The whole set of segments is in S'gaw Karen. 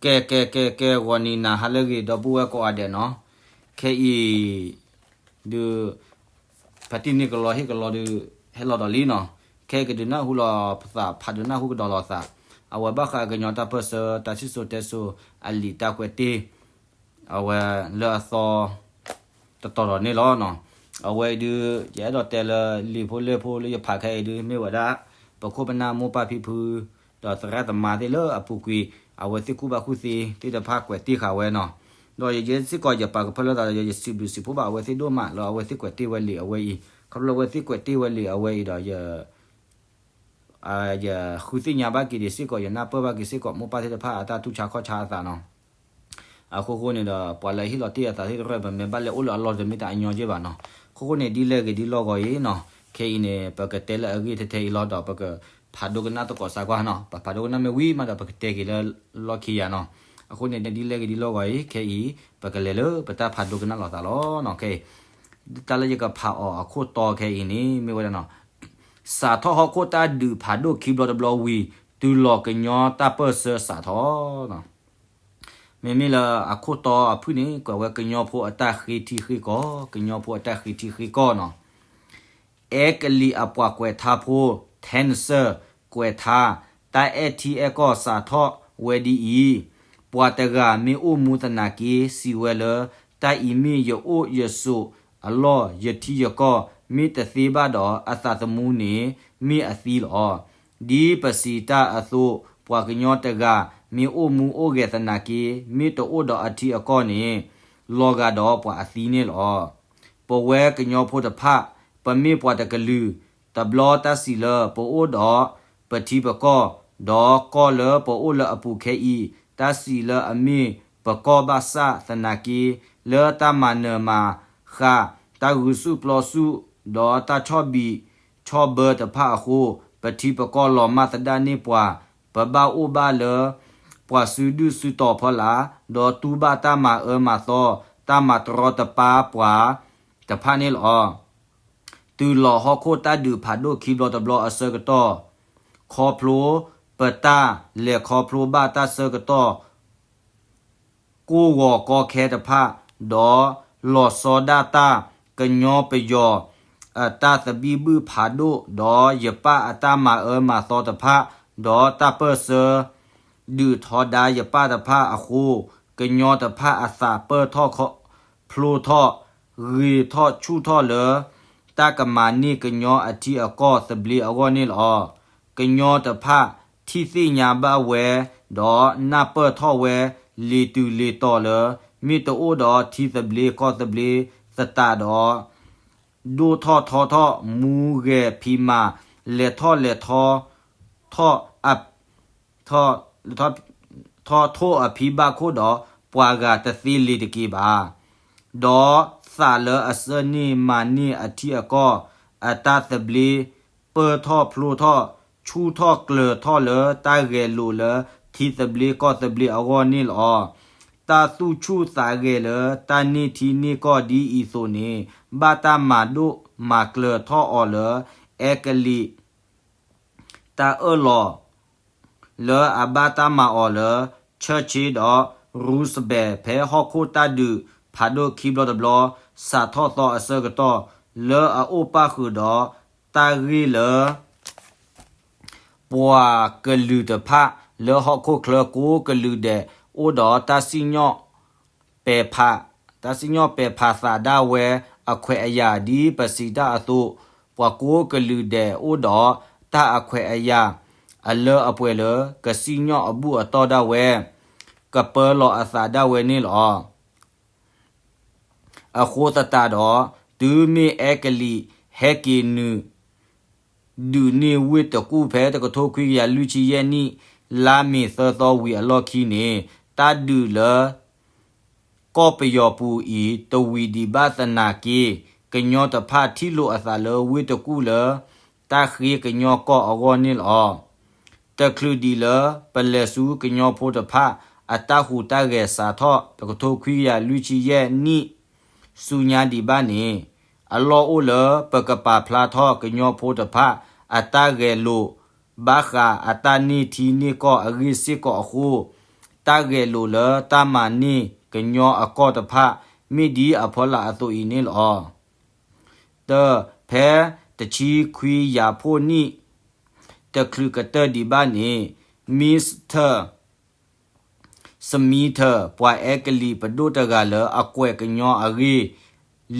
ကဲ ကဲ ကဲ ကဲ ဂီၤနံၤနၤဟါလၢအဂ့ၤ ဒီပုၢ်ဝဲၢ်ကိးဂၤဒဲးနီၤ, ခဲအံၤ ဒုး ဖါတံၢ်န့ၣ်ကလီဟ့ၣ်ကလီဒုး ဟဲလီၤဒီးလံနီၤ, ခဲအံၤကဒုးနၢ်ဟူလီၤပသး ဖးဒုးနၢ်ဟူကဒီးလီၤသး, အဝဲဘၣ်ဃးကညီတၢ်ပၢၢ်ဆၢ တၢ်စံၣ်စိၤတဲစိၤ အလံာ်တၢ်ကွဲးတ့ၢ် အဝဲလၢအသီ တတီၤဒီးန့ၣ်လီၤနီၤ. အဝဲအံၤဒုး ယအဲၣ်ဒိးတဲလၢလံာ်ဖိလဲၢ်ဖိလၢယဖးခဲအံၤဒုး မ့ၢ်ဝဲဒၣ် ပခိၣ်ပနၢ်မိၢ်ပၢ်ဖံဖု ဒီးသရၣ်သမါသ့ၣ်လၢအပူၤကွံာ် အဝဲသ့ၣ်ကူၣ်ဘၣ်ကူၣ်သ့သ့ၣ်တဖၣ်ကွဲးတ့ၢ်ဃာ်ဝဲနီၤ. ဒီးယဲစ့ၢ်ကီးယပာ်ကဖၢလၢသးဒီး ယစံးဘျုးစံးဖှိၣ်ဘၣ်အဝဲသ့ၣ်ဒိၣ်မးလၢအဝဲသ့ၣ်ကွဲးတ့ၢ်ဝဲလံာ်အဝဲအံၤ, ခီဖျိလၢအဝဲသ့ၣ်ကွဲးတ့ၢ်ဝဲလံာ်အဝဲအံၤဒီး ယ ယဃုသ့ၣ်ညါဘၣ်က့ၤဒံးစ့ၢ်ကီး ယနၢ်ပၢၢ်ဘၣ်က့ၤစ့ၢ်ကီး မိၢ်ပၢ်သ့ၣ်တဖၣ်အတၢ်တူၢ်ဆါခီၣ်ဆါအသးနီၤ. အဃိဃိန့ၣ်ဒီး ပှၤလၢအဟ့ၣ်လီၤတ့ၢ်အသးသ့ၣ်တဖၣ် ပမ့ၢ်ဘၣ်လဲၤအိၣ်လၢအလီၢ်တမ့ၢ်တၢ်အညီက့ဘၣ်နီၤ. အဃိဃိန့ၣ် ဒ်လဲၣ်ဂ့ၤဒ်လီၢ်ဂီၤအံၤနီၤ, ခဲအံၤန့ၣ် ပကတဲလၢအဂ့ၢ်ထဲထဲအံၤလီၤဒီး ပကဖးဒိကနၣ်သကိးစၢ်ကွၢ်နီၤ. ပဖးဒိကနၣ်မ့ၢ်ဝံၤမးဒီး ပကတဲက့ၤလၢလီၢ်ခံယၤနီၤ. အဃိန့ၣ် ဒ်လဲၣ်ဂ့ၤဒ်လီၢ်ဂီၤအံၤ ခဲအံၤ ပကလဲၤလၢပတၢ်ဖးဒိကနၣ်လိာ်သးလီၤနီၤ. ခဲအံၤ တၢ်လၢယကဖးအီၤအခိၣ်တီခဲအံၤန့ၣ် မ့ၢ်ဝဲဒၣ်နီၤ စးထီၣ်ဟီၣ်ခိၣ်တၢ်ဒုးဖးဒိၣ်ခံဘျီတဘျီဝံၤ တုၤလီၤကညီတၢ်ပၢၢ်ဆၢစးထီၣ်နီၤ. မ့မ့ၢ်လၢအခိၣ်တီအဖုၣ်န့ၣ် ကွဲးဝဲကညီဖိအတၢ်ဃ့ထံဃ့ကီၢ်, ကညီဖိအတၢ်ဃ့ထံဃ့ကီၢ်နီၤ. အဲကလံးအပှၤကွဲးထါဖိ Tennyson ကွဲးထါ, တၢ်အဲၣ်ထံအဲၣ်ကီၢ်စးထီၣ်ဝဲဒ်အံၤ, ပှၤတဂၤမ့ၢ်အိၣ်မူသနာ်က့ စံးဝဲလၢ တၢ်အံၤမ့ၢ်ယအိၣ်ယဆိးအလီၢ် ယထံယကီၢ် မ့ၢ်တသ့ဘၣ်ဒီး အသးသမူန့ၣ် မ့ၢ်အသံလီၤ. ဒ်ပစံးတၢ်အသိး ပှၤကညီတဂၤ မ့ၢ်အိၣ်မူအိၣ်ဂဲၤသနာ်က့ မ့ၢ်တအိၣ်ဒီးအထံအကီၢ်န့ၣ် လီၤဂာ်ဒီးပှၤအသံန့ၣ်လီၤ. ပဝဲကညီဖိတဖၣ် ပမ့ၢ်ပှၤတကလုာ်, တဘျီတၢ်စံးလၢပအိၣ်ဒီးပထံပကီၢ်, ဒီးကီၢ်လၢပအိၣ်လၢအပူၤခဲအံၤ တၢ်စံးလၢအမ့ၢ်ပကီၢ်ဘၣ်ဆၣ်သနာ်က့ လၢတၢ်မၤနၢၤမၤဃၣ်, တၢ်ဂုာ်ဆူၣ်ပျီဆူၣ်, ဒီးတၢ်ဆီၣ်ဘံၣ်ဆီၣ်ဘၢတဖၣ်အဃိ ပထံပကီၢ်လီၤမၢ်သဒၣ်န့ၢ်ပှၤ, ပဘၣ်အိၣ်ဘၣ်လၢ ပှၤစုဒုၣ်စုတီၤဖီလာ်, ဒီးတူၢ်ဘၣ်တၢ်မၤအၢမၤသီ, တၢ်မၤတရီတပါပှၤတဖၣ်န့ၣ်လီၤ. တုၤလီၤဟီၣ်ခိၣ်တၢ်ဒုးဖးဒိၣ်ခံဘျီတဘျီအဆၢကတီၢ်, ခီဖျိပတၢ်လဲၤခီဖျိဘၣ်တၢ်ဆၢကတီၢ် ကိၢ်ဂီၤကီခဲတဖၣ်, ဒီးလီၤဆီဒၣ်တၢ်ကညီပယီၤအတၢ်သဘံၣ်ဘုၣ်ဖးဒိၣ်, ဒီးယပၣ်အတၢ်မၤအၢမၤသီတဖၣ်, ဒီးတၢ်ပၢၢ်ဆၢဒုးထီဒါယပၣ်တဖၣ်အဃိ, ကညီတဖၣ်အသးပၢၢ်ထီၣ်ဖျိထီၣ်, ဂ့ၤထီၣ်ဆူၣ်ထီၣ်လၢ တၢ်ကမၤန့ၢ်ကညီအထံအကီၢ်သဘျ့အဂီၢ်န့ၣ်လီၤ. ကညီတဖၣ်ထံၣ်သ့ၣ်ညါဘၣ်ဝဲ, ဒီးနၢ်ပၢၢ်ထီၣ်ဝဲလံၤတုၤလံၤတီၤလၢ မ့ၢ်တအိၣ်ဒီးထံသဘျ့ကီၢ်သဘျ့သတးဒီး, ဒိၣ်ထီၣ်ထီထီၣ်မူဂဲၤဖံးမၤ, လဲၤထီၣ်လဲၤထီၣ်ထီၣ်အ ထီၣ်ထိၣ်အဖံဘၣ်ခိၣ်ဒီး ပှၤဂၤတသ့လံၤတက့ၢ်ဘၣ်. ဒီးသးလၢအဆၢန့ၢ်မၤန့ၢ်အထံအကီၢ် အတၢ်သဘျ့ ပၢၢ်ထီၣ်ဖျိထီၣ် ဆူၣ်ထီၣ်ကျၢၤထီၣ်လၢတၢ်ဂဲၤလိာ်လၢ ထံသဘျ့ကီၢ်သဘျ့အဂီၢ်န့ၣ်လီၤ. တၢ်သူၣ်ဆူၣ်သးဂဲၤလၢတၢ်န့ၢ်ထံန့ၢ်ကီၢ်ဒ်အံၤအသိးန့ၣ် ဘၣ်တၢ်မၤဒိၣ်မၤကျၢၤထီၣ်အီၤလၢ အဲကလံး တၢ်အၢၣ်လီၤ လၢအဘၣ်တၢ်မၤအီၤလၢ Churchill ဒီး Roosevelt ဖဲဟီၣ်ခိၣ်တၢ်ဒုးဖးဒိၣ်ခံဘျီတဘျီ စးထီၣ်သီအဆၢကတီၢ် လၢအအိၣ်ပၣ်ဃုာ်ဒီးတၢ်ဂ့ၢ်လၢ ပှၤကလုာ်တဖၣ် လၢဟီၣ်ခိၣ်ချၢကိးကလုာ်ဒဲး အိၣ်ဒီးတၢ်စံၣ်ညီၣ်ပဲာ်ဖး တၢ်စံၣ်ညီၣ်ပဲာ်ဖးသးဒၣ်ဝဲအခွဲးအယာ် ဒ်ပစံးတၢ်အသိး ပှၤကိးကလုာ်ဒဲးအိၣ်ဒီးတၢ်အခွဲးအယာ် အလၢအပှဲၤလၢ ကစံၣ်ညီၣ်အဘူၣ်အတီၢ်ဒၣ်ဝဲ ကပၢလီၤအသးဒၣ်ဝဲန့ၣ်လီၤ. အဃိသတးဒီး တုၤမ့ၢ်အဲကလံးဟဲက့ၤနုာ် ဒုးန့ၢ်ဝ့ၢ်တကူၣ်ဖဲတကထိခွံကယၤလွံၢ်ဆံယဲၢ်နံၣ် လါမ့ၤသၢသီဝံၤအလီၢ်ခံန့ၣ် တၢ်ဒုးလၢ ကီၢ်ပယီၤပူၤအံၤ တဝံၤဒံးဘၣ်သနာ်က့ ကညီတဖၣ်ထံၣ်လိာ်အသးလၢဝ့ၢ်တကူၣ်လၢ တၢ်ဃ့ကညီကီၢ်အဂီၢ်န့ၣ်လီၤ. တချုးဒံးလၢပလဲၤဆူကညီဖိတဖၣ် အတၢ်ဟူးတၢ်ဂဲၤစးထီၣ် တကထိခွံကယၤလွံၢ်ဆံယဲၢ်နံၣ် ဆူညါဒံးဘၣ်န့ၣ် အလီၢ်အိၣ်လၢပကပာ်ဖျါထီၣ်ကညီဖိတဖၣ် အတၢ်ဂဲၤလိာ် ဘၣ်ဃးအတၢ်န့ၢ်ထံန့ၢ်ကီၢ်အဂ့ၢ်စ့ၢ်ကီးအဃိ တၢ်ဂဲၤလိာ်လၢတၢ်မၤန့ၢ်ကညီအကီၢ်တဖၣ် မ့ၢ်ဒ်အဖီလာ်အသိးအံၤန့ၣ်လီၤ. တၢ, ဖဲတဆံခွံယၤဖှိၣ်နံၣ် တချုးကတၢၢ်ဒံးဘၣ်န့ၣ် Mister Smith ပှၤအဲကလံးပဒိၣ်တဂၤလၢအကွဲးကညီအဂ့ၢ်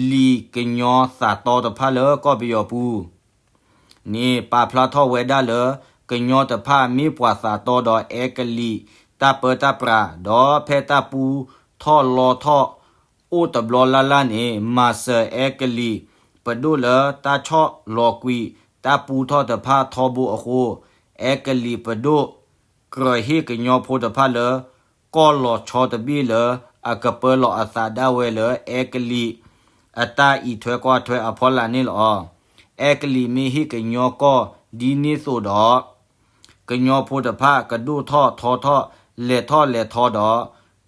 လံာ်ကညီသးတီတဖၣ်လၢကီၢ်ပယီၤပူၤန့ၣ် ပာ်ဖျါထီၣ်ဝဲဒၣ်လၢ ကညီတဖၣ်မ့ၢ်ပှၤသးတီဒီးအဲကလံး တၢ်ပၢတၢ်ပြး ဒီးဖဲတၢ်ပူထီၣ်လီထီၣ်အိၣ်တဘျီလၢ်လၢ်န့ၣ် မၤစၢၤအဲကလံးပဒိၣ်လၢတၢ်ဆီၣ်လီၤကွံာ် တၢ်ပူထီၣ်တဖၣ်ထီဘိအဃိ အဲကလံးပဒိၣ် ကြၢးဟ့ၣ်ကညီဖိတဖၣ်လၢ ကီၢ်လီၤဆီတဘ့ၣ်လၢ အကပၢလီၤအသးဒၣ်ဝဲလၢအဲကလံးအတၢ်အံးထွဲကွၢ်ထွဲအဖီလာ်န့ၣ်လီၤ. အဲကလံးမ့ၢ်ဟ့ၣ်ကညီကီၢ်ဒ်န့ၣ်သိးဒီး ကညီဖိတဖၣ်ကဒိၣ်ထီၣ်ထီထီၣ် လဲၤထီၣ်လဲၤထီဒီး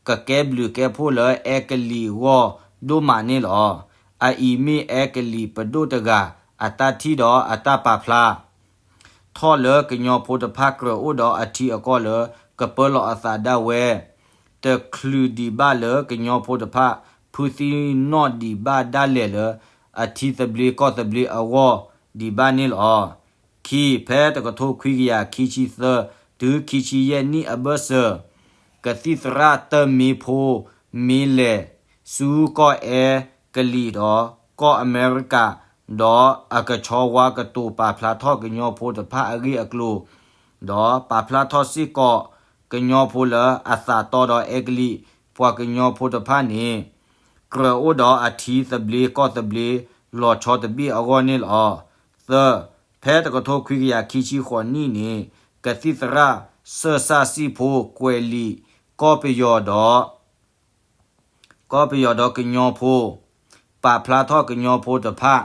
ကကဲဘျုးကဲဖှိၣ်လၢအဲကလံးအဂီၢ်ဒိၣ်မးန့ၣ်လီၤ. အအံၤမ့ၢ်အဲကလံးပဒိၣ်တဂၤ အတၢ်ထံၣ်ဒီးအတၢ်ပာ်ဖျါ ထီၣ်လၢကညီဖိတဖၣ်ကြၢးအိၣ်ဒီးအထံအကီၢ်လၢ ကပၢလီၤအသးဒၣ်ဝဲ တချုးဒံးဘၣ်လၢကညီဖိတဖၣ် ဖုသံနီၣ်ဒံးဘၣ်ဒၣ်လဲာ်လၢ အထံသဘျ့ကီၢ်သဘျ့အဂီၢ်ဒံးဘၣ်န့ၣ်လီၤ. ခံ, ဖဲတကထိခွံကယၤခံဆံသၢ တုၤခံဆံယဲၢ်နံၣ်အဘၢၣ်စၢၤ ကသံၣ်သရၣ်တၢၢ်မ့ၢ်ဖိ မ့ၢ်လဲၤဆူကီၢ်အဲကလံးဒီးကီၢ်အမဲရကၤ ဒီးအကဆီဝါကတိၤပာ်ဖျါထီၣ်ကညီဖိတဖၣ်အဂ့ၢ်အကျိၤ ဒီးပာ်ဖျါထီၣ်စ့ၢ်ကီး ကညီဖိလၢအသးတီဒီးအဲကလံး ပှၤကညီဖိတဖၣ်န့ၣ် ကြၢးအိၣ်ဒီးအထံသဘျ့ကီၢ်သဘျ့ လီၤဆီတဘ့ၣ်အဂီၢ်န့ၣ်လီၤ. သၢ, ဖဲတကထိခွံကယၤခံဆံဃိးနံၣ်န့ၣ် ကသံၣ်သရၣ် စၢၣ်စၣ်စံၣ်ဖိ ကွဲးလံာ်ကီၢ်ပယီၤဒီး ကီၢ်ပယီၤဒီးကညီဖိ ပာ်ဖျါထီၣ်ကညီဖိတဖၣ်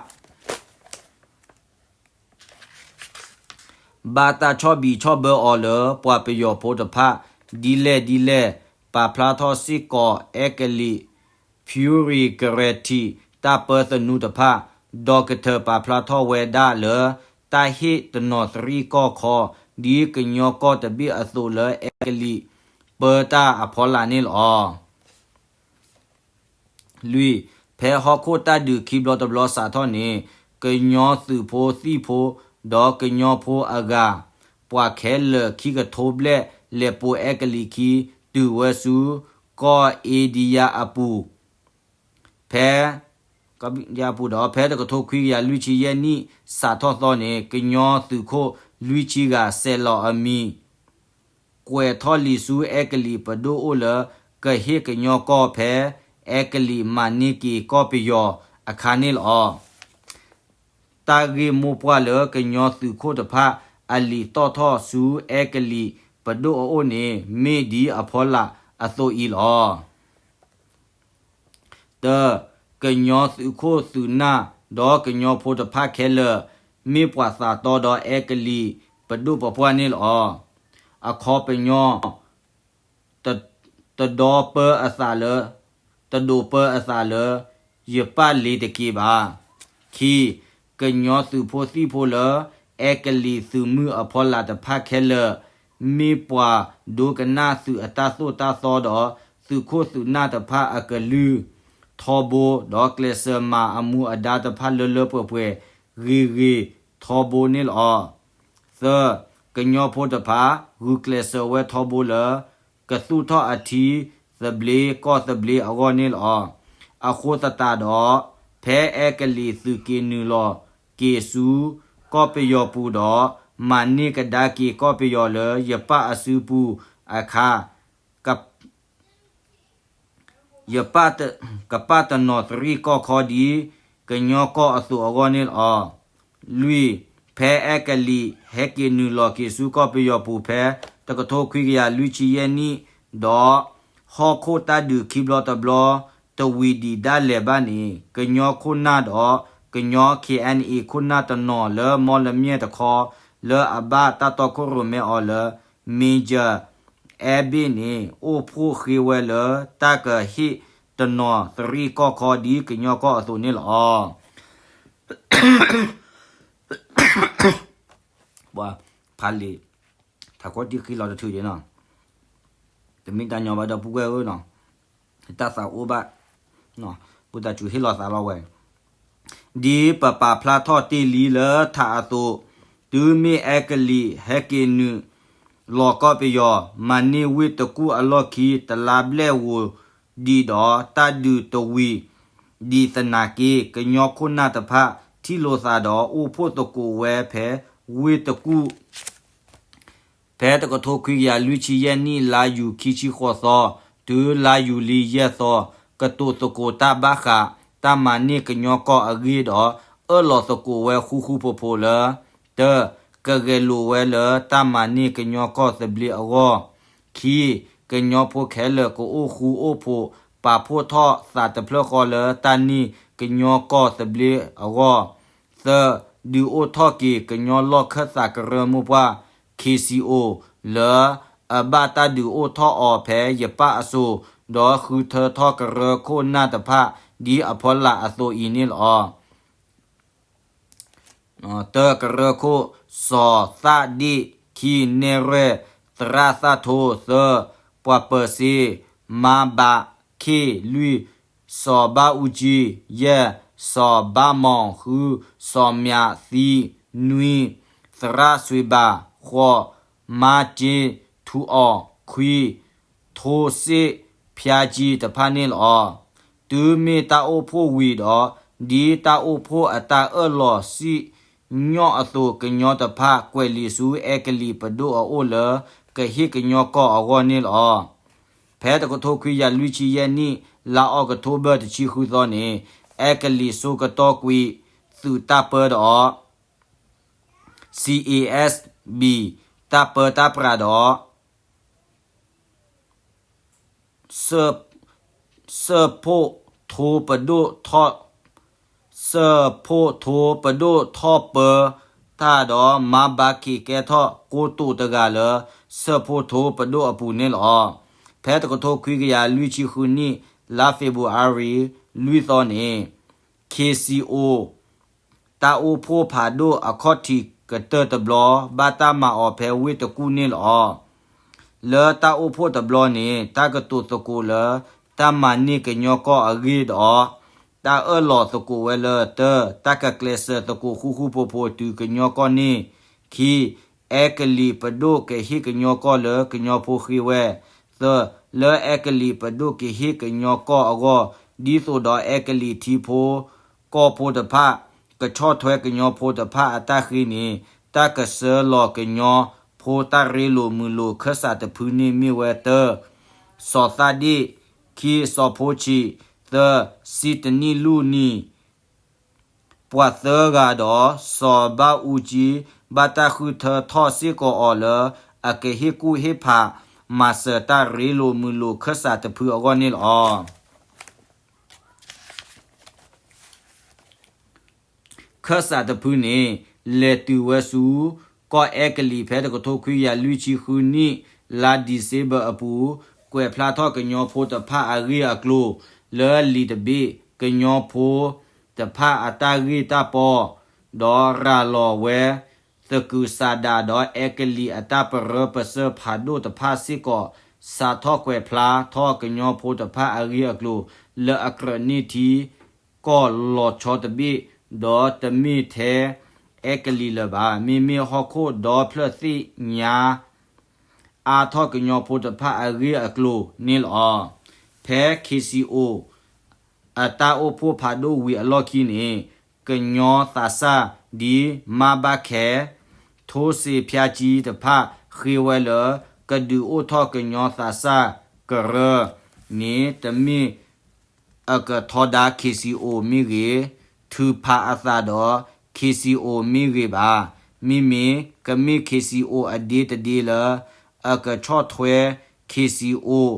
ဘၣ်တၢ်ဆီၣ်ဘံၣ်ဆီၣ်ဘၢအီၤလၢပှၤပယီၤဖိတဖၣ် ဒ်လဲၣ်ဒ်လဲၣ် ပာ်ဖျါထီၣ်စ့ၢ်ကီးအဲကလံး ဖၠူရံၤကရံးထံး တၢ်ပၢသနူတဖၣ် ဒီကထၢၣ်ပာ်ဖျါထီၣ်ဝဲဒၣ်လၢ တၢ်ဟ့ၣ်တနီၤသရံၣ်ကီၢ်ခီ ဒ်ကညီကီၢ်တဘ့ၣ်အသိးလၢအဲကလံး ပၢတၢ်အဖီလာ်န့ၣ်လီၤ. လွံၢ်, ဖဲဟီၣ်ခိၣ်တၢ်ဒုးခံဘျီတဘျီစးထီၣ်န့ၣ် ကညီသုးဖိသံၣ်ဖိ ဒီးကညီဖိအဂၤ ပှၤခဲလၢာ်ခံကထိဘျဲၣ် လဲၤပိာ်အဲကလံးခံ တုၤဝဲဆူ ကီၢ်အ့ဒံယါအပူၤ ဖဲ ကီၢ်အ့ဒံယါအပူၤဒီး ဖဲတကထိခွံကယၤလွံၢ်ဆံယဲၢ်နံၣ်စးထီၣ်သီန့ၣ် ကညီသုးခိၣ်လွံၢ်ဆံဂၤ စဲးလီၤအမံၤ ကွဲးထီၣ်လံာ်ဆူအဲကလံးပဒိၣ်အိၣ်လၢ ကဟ့ၣ်ကညီကီၢ်ဖဲ အဲကလံးမၤန့ၢ်က့ၤကီၢ်ပယီၤအခါန့ၣ်လီၤ. တၢ်ဂ့ၢ်မိၢ်ပှၢ်လၢကညီသုးခိၣ်တဖၣ် အလံာ်တီၣ်ထီၣ်ဆူအဲကလံးပဒိၣ်အအိၣ်န့ၣ် မ့ၢ်ဒ်အဖီလာ်အသိးအံၤလီၤ. တၢ, ကညီသုးခိၣ်သုးနၢ် ဒီးကညီဖိတဖၣ်ခဲလၢာ် မ့ၢ်ပှၤသးတီဒီးအဲကလံးပဒိၣ်ပပှၢ်န့ၣ်လီၤ. အခီပညီ တ, တဒီပၢအသးလၢ, တဒိးပၢအသးလၢ ယပၢ်လ့ၤတက့ၤဘၣ်. ခံ, ကညီသုးဖိသံၣ်ဖိလၢ အဲကလံးသုးမုၢ်အဖီလာ်တဖၣ်ခဲလၢာ် မ့ၢ်ပှၤဒိကနၣ်သုးအတၢ်သိၣ်တၢ်သီဒီး သုးခိၣ်သုးနၢ်တဖၣ်အကလုၢ် ထီဘိ ဒီးကျဲးစၢးမၤအမူအဒါတဖၣ်လၢလၢပှဲၤပှဲၤ ဂ့ၤဂ့ၤထီဘိန့ၣ်လီၤ. သၢ, ကညီဖိတဖၣ် ဂုာ်ကျဲးစၢးဝဲထီဘိလၢ ကသူၣ်ထီၣ်အထံသဘျ့ကီၢ်သဘျ့အဂီၢ်န့ၣ်လီၤ. အဃိသတးဒီး ဖဲအဲကလံးသုးက့ၤနုာ်လီၤက့ၤဆူ ကီၢ်ပယီၤပူၤဒီး မၤန့ၢ်ကဒါက့ၤကီၢ်ပယီၤလၢ ယပၢ်အစုပူၤအခါ က ယပၢ်တ, ကပၢ်တနီၤသရံၣ်ကီၢ်ခီဒ် ကညီကီၢ်အသိးအဂီၢ်န့ၣ်လီၤ. လွံၢ်, ဖဲအဲကလံးဟဲက့ၤနုာ်လီၤက့ၤဆူကီၢ်ပယီၤပူၤဖဲ တကထိခွံကယၤလွံၢ်ဆံယဲၢ်နံၣ် ဒီး ဟီၣ်ခိၣ်တၢ်ဒုးခံဘျီတဘျီ တဝံၤဒံးဒၣ်လဲာ်ဘၣ်န့ၣ် ကညီခိၣ်နၢ်ဒီး ကညီ ခ့ၣ်အဲၣ်အံၣ် ခိၣ်နၢ်တနီၤလၢမီလမၠဲၣ်တခီ လၢအဘၣ်တၢ်တီခိၣ်ရိၣ်မဲအီၤလၢ Major Abbott န့ၣ် အိၣ်ဖှိၣ်ဃ့ဝဲလၢ တၢ်ကဟ့ၣ်တနီၤသရံၣ်ကီၢ်ခီဒ်ကညီကီၢ်အသိးန့ၣ်လီၤ. ပှၤဖးလံာ် ထးခိၣ်တံၢ်ဃံလီၤတထုးဒ့နီၤ. တမ့ၢ်တၢ်ညီဘၣ်ဒီပုၢ်ဝဲၢ်ဧၢနီၤ, တၢ်သးအိၣ်ဘၣ်, ပတၢ်စူၤဟ့ၣ်လီၤသးလီဝဲ, ဒ်ပပာ်ဖျါထီၣ်တ့ၢ်လံလၢထးအသိး, တုၤမ့ၢ်အဲကလံးဟဲက့ၤနုာ်လီၤကီၢ်ပယီၤ, မၤန့ၢ်ဝ့ၢ်တကူၣ်အလီၢ်ခံ တလါဘျဲၣ်ဧိၤဒံးဒီး တၢ်ဒုးတဝံၤ ဒ်သနာ်က့ ကညီခိၣ်နၢ်တဖၣ် ထံၣ်လိာ်သးဒီး အိၣ်ဖှိၣ်သကိးဝဲဖဲဝ့ၢ်တကူၣ် ဖဲတကထိခွံကယၤလွံၢ်ဆံယဲၢ်နံၣ် လါယူၤခံဆံဃိးသီ တုၤလါယူၤလံယဲၢ်သီ, ကတိၤသကိးတၢ်ဘၣ်ဃး တၢ်မၤန့ၢ်ကညီကီၢ်အဂ့ၢ်ဒီး အၢၣ်လီၤသကိးဝဲဃူဃူဖိးဖိးလၢ တၢ, ကဂဲၤလိာ်ဝဲလၢတၢ်မၤန့ၢ်ကညီကီၢ်သဘျ့အဂီၢ်, ခံ, ကညီဖိခဲလၢာ်ကအိၣ်ဃူအိၣ်ဖိး ပာ်ဖှိၣ်ထီၣ်သးတဖျၢၣ်ဃီလၢတၢ်န့ၢ်ကညီကီၢ်သဘျ့အဂီၢ်, သၢ, ဒုးအိၣ်ထီၣ်က့ၤကညီလီၢ်ခၢၣ်သးကရၢမိၢ်ပှၢ် ခ့စံအိၣ် လၢအဘၣ်တၢ်ဒုးအိၣ်ထီၣ်အီၤဖဲယပၣ်အစိၤ, ဒီးဃုထၢထီၣ်ကရၢခိၣ်နၢ်တဖၣ် ဒ်အဖီလာ်အသိးအံၤန့ၣ်လီၤ. တၢ, ကရၢခိၣ်, စီၤသၣ်ဒ့ၣ်, ခံ, နဲၣ်ရွဲၣ်, သရၣ်သၣ်ထိ, သၢ, ပှၤပၢၤစ့, မါဘးခ့ၣ်, လွံၢ်, စီၤဘၣ်အူကၠံ, ယဲၢ်, စီၤဘၣ်မီၣ်, ဃု, စီၤမၠးသံ, နွံ, သရၣ်စွ့ၤဘၣ်, ဃိး, မါက့ထူအီၣ်, ခွံ, ထိစ့ၣ်ဖၠါကၠံတဖၣ်န့ၣ်လီၤ. တုၤမ့ၢ်တၢ်အိၣ်ဖှိၣ်ဝံၤဒီး ဒ်တၢ်အိၣ်ဖှိၣ်အတၢ်အၢၣ်လီၤစံၣ်ညီၣ်အသိး ကညီတဖၣ်ကွဲးလံာ်ဆူအဲကလံးပဒိၣ်အအိၣ်လၢ ကဟ့ၣ်ကညီကီၢ်အဂီၢ်န့ၣ်လီၤ. ဖဲတကထိခွံကယၤလွံၢ်ဆံယဲၢ်နံၣ် လါအီးကထိဘၢၣ်တဆံဃုသီန့ၣ် အဲကလံးစိကတီၢ်ကွံာ် သုးတၢ်ပၢဒီး CASB တၢ်ပၢတၢ်ပြးဒီး စၢဖှိၣ်ထိပဒိၣ်ထီၣ်, စၢဖှိၣ်ထိပဒိၣ်ထီၣ်ပၢတၢ်ဒီး မါဘးခ့ၣ်ကဲထီၣ်ကိတိာ်တဂၤလၢ စၢဖှိၣ်ထိပဒိၣ်အပူၤန့ၣ်လီၤ. ဖဲတကထိခွံကယၤလွံၢ်ဆံဃုနံၣ် လါ February လွံၢ်သီန့ၣ် ခ့စံအိၣ် တၢ်အိၣ်ဖှိၣ်ဖးဒိၣ်အခီၣ်ထံးကတၢၢ်တဘျီ ဘၣ်တၢ်မၤအီၤဖဲဝ့ၢ်တကူၣ်န့ၣ်လီၤ. လၢတၢ်အိၣ်ဖှိၣ်တဘျီန့ၣ် တၢ်ကတိၤသကိးလၢ တၢ်မၤန့ၢ်ကညီကီၢ်အဂ့ၢ်ဒီး တၢ်အၢၣ်လီၤသကိးဝဲလၢ တၢ တၢ်ကကျဲးစၢးသကိးဃူဃူဖိးဖိးတုၤကညီကီၢ်န့ၣ်, ခံ, အဲကလံးပဒိၣ်ကဟ့ၣ်ကညီကီၢ်လၢကညီဖိဃ့ဝဲ, သၢ, လၢအဲကလံးပဒိၣ်ကဟ့ၣ်ကညီကီၢ်အဂီၢ် ဒ်သိးဒီးအဲကလံးထံဖိ ကီၢ်ဖိတဖၣ် ကဆီၣ်ထွဲကညီဖိတဖၣ်အတၢ်ဃ့န့ၣ် တၢ်ကဆှၢလီၤကညီဖိတၢ်ရ့လိာ်မုာ်လိာ်ခၢၣ်စးတဖုန့ၣ်မ့ၢ်ဝဲ တၢ, စီၤသၣ်ဒ့ၣ်, ခံ, စီၤဖိဆံး, သၢ, စံတနံၣ်လူၢ်နံၤ ပှၤသၢဂၤဒီး စီၤဘၣ်အူကၠံ ဘၣ်တၢ်ဃုထၢထီၣ်စ့ၢ်ကီးအီၤလၢ အကဟ့ၣ်ကူၣ်ဟ့ၣ်ဖး မၤစၢၤတၢ်ရ့လိာ်မုာ်လိာ်ခၢၣ်စးတဖုအဂီၢ်န့ၣ်လီၤ. ခၢၣ်စးတဖုန့ၣ် လဲၤတုၤဝဲဆူ ကီၢ်အဲကလံးဖဲတကထိခွံကယၤလွံၢ်ဆံဃုနံၣ် လါဒံၣ်စ့ဘၢၣ်အပူၤ ကွဲးဖျါထီၣ်ကညီဖိတဖၣ်အဂ့ၢ်အကျိၤ လၢလံာ်တဘ့ၣ် ကညီဖိတဖၣ်အတၢ်ဂ့ၢ်တၢ်ပီ ဒီးရၤလီၤဝဲ သကုၤဆးဒးဒီးအဲကလံးအတၢ်ပရၢပစၢၢ်ဖးဒိၣ်တဖၣ်စ့ၢ်ကီး စးထီၣ်ကွဲးဖျါထီၣ်ကညီဖိတဖၣ်အဂ့ၢ်အကျိၤ လၢအကြၢးန့ၢ်ထံ ကီၢ်လီၤဆီတဘ့ၣ် ဒီးတမ့ၢ်ထဲအဲကလံးလၢၤဘၣ်. မ့မ့ၢ်ဟီၣ်ခိၣ်ဒီဖျၢၣ်သ့ၣ်ညါ အါထီၣ်ကညီဖိတဖၣ်အဂ့ၢ်အကျိၤန့ၣ်လီၤ. ဖဲ ခ့စံအိၣ် အတၢ်အိၣ်ဖှိၣ်ဖးဒိၣ်ဝံၤအလီၢ်ခံန့ၣ် ကညီသးစၢ်ဒ်မါဘၣ်ခဲ ထိစ့ဖၠါကၠံတဖၣ်ဃ့ဝဲလၢ ကဒုးအိၣ်ထီၣ်ကညီသးစၢ်ကရၢန့ၣ် တမ့ၢ် အကထီဒါ ခ့စံအိၣ် မ့ၢ်ဂ့ၤ, ထုးဖးအသးဒီး ခ့စံအိၣ် မ့ၢ်ဂ့ၤဘၣ်. မ့မ့ၢ်ကမ့ၢ် ခ့စံအိၣ် အဒ့တဒ့လၢ အကဆီၣ်ထွဲ ခ့စံအိၣ်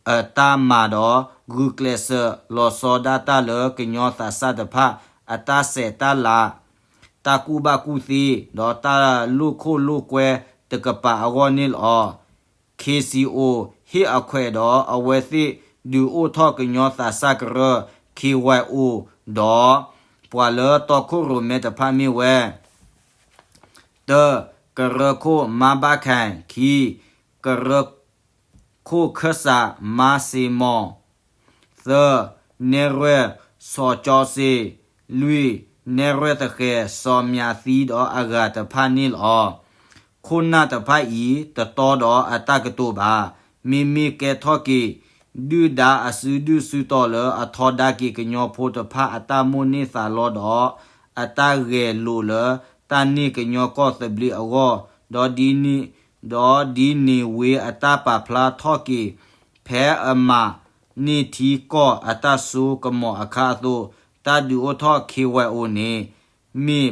အတၢ်မၤဒီး ဂုာ်ကျဲးစၢးလီၤဆီဒၣ်တၢ်လၢကညီသးစၢ်တဖၣ် အတၢ်ဆဲးတၢ်လၤ, တၢ်ကူၣ်ဘၣ်ကူၣ်သ့ ဒီးတၢ်လိာ်ခိၣ်လိာ်ကွဲတကပၤအဂီၢ်န့ၣ်လီၤ. ခ့စံအိၣ် ဟ့ၣ်အခွဲးဒီးအဝဲသ့ၣ်ဒုးအိၣ်ထီၣ်ကညီသးစၢ်ကရၢ ခ့ဝဲအိၣ် ဒီး ပှၤလၢတီခိၣ်ရိၣ်မဲတဖၣ်မ့ၢ်ဝဲ တၢ, ကရၢခိၣ်မါဘၣ်ခဲ, ခံ, ကရၢခိၣ် ခိၣ်ခၢၣ်စး မါစ့မီၢ်, သၢ, နဲၣ်ရွဲၣ် စီၤကၠီစ့, လွံၢ်, နဲၣ်ရွဲၣ်သဃဲၤ စီၤမၠးသံဒီးအဂၤတဖၣ်န့ၣ်လီၤ. ခိၣ်နၢ်တဖၣ်အံၤ တတီဒီးအတၢ်ကတိၤဘၣ်. မ့မ့ၢ်ကဲထီၣ်က့ၤ ဒုၣ်ဒါအစုဒုၣ်စုတီၤလၢအထီဒါက့ၤကညီဖိတဖၣ်အတၢ်မိၣ်န့ၢ်သးလီဒီး အတၢ်ဂဲၤလိာ်လၢတၢ်န့ၢ်ကညီကီၢ်သဘျ့အဂီၢ်, ဒီးဒ်န့ၣ် ဒီးဒ်န့ၣ်ဝံၤအတၢ်ပာ်ဖျါထီၣ်က့ၤ ဖဲအမၤန့ၢ်ထံကီၢ်အတၢ်စိကမီၤအခါအသိး, တၢ်ဒုးအိၣ်ထီၣ် ခ့ဝဲၣ်အိၣ်န့ၣ် မ့ၢ်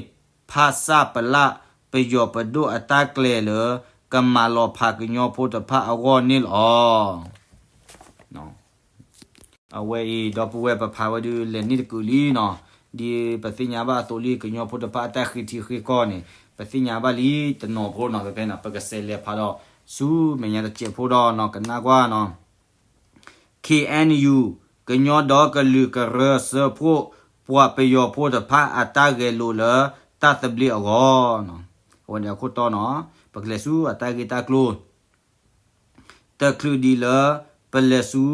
ဖၣ်ဆၣ်ပလၣ်ပယီၤပဒိၣ်အတၢ်ကျဲၤလၢ ကမၤလီၤဖးကညီဖိတဖၣ်အဂီၢ်န့ၣ်လီၤ. အဝဲအံၤ ဒီပုၢ်ဝဲၢ် ပဖးဝဲဒုးလဲၤန့ၢ်တကုာ်လံနီၤ, ဒ်ပသ့ၣ်ညါဘၣ်အသိးလံ ကညီဖိတဖၣ်အတၢ်ဃ့ထံဃ့ကီၢ်န့ၣ် ပသ့ၣ်ညါဘၣ်လံတနီၤဖိနီၤ, ဖဲဖဲန့ၣ် ပကစးလဲၤဖးဒီး ဆူမဲာ်ညါတစဲးဖိဒီးနီၤ ကနၣ်ကွၢ်နီၤ ခ့ၣ်အဲၣ်ယူၣ် ကညီဒီကလုာ်ကရၢစၢဖှိၣ် ပှၤပယီၤဖိတဖၣ်အတၢ်ဂဲၤလိာ်လၢတၢ်သဘျ့အဂီၢ်, အဝဲန့ၣ်အခိၣ်တီနီၤ, ပကလဲၤဆူအတၢ်ဂ့ၢ်တၢ်ကျိၤ တချုးဒံးလၢ ပလဲၤဆူ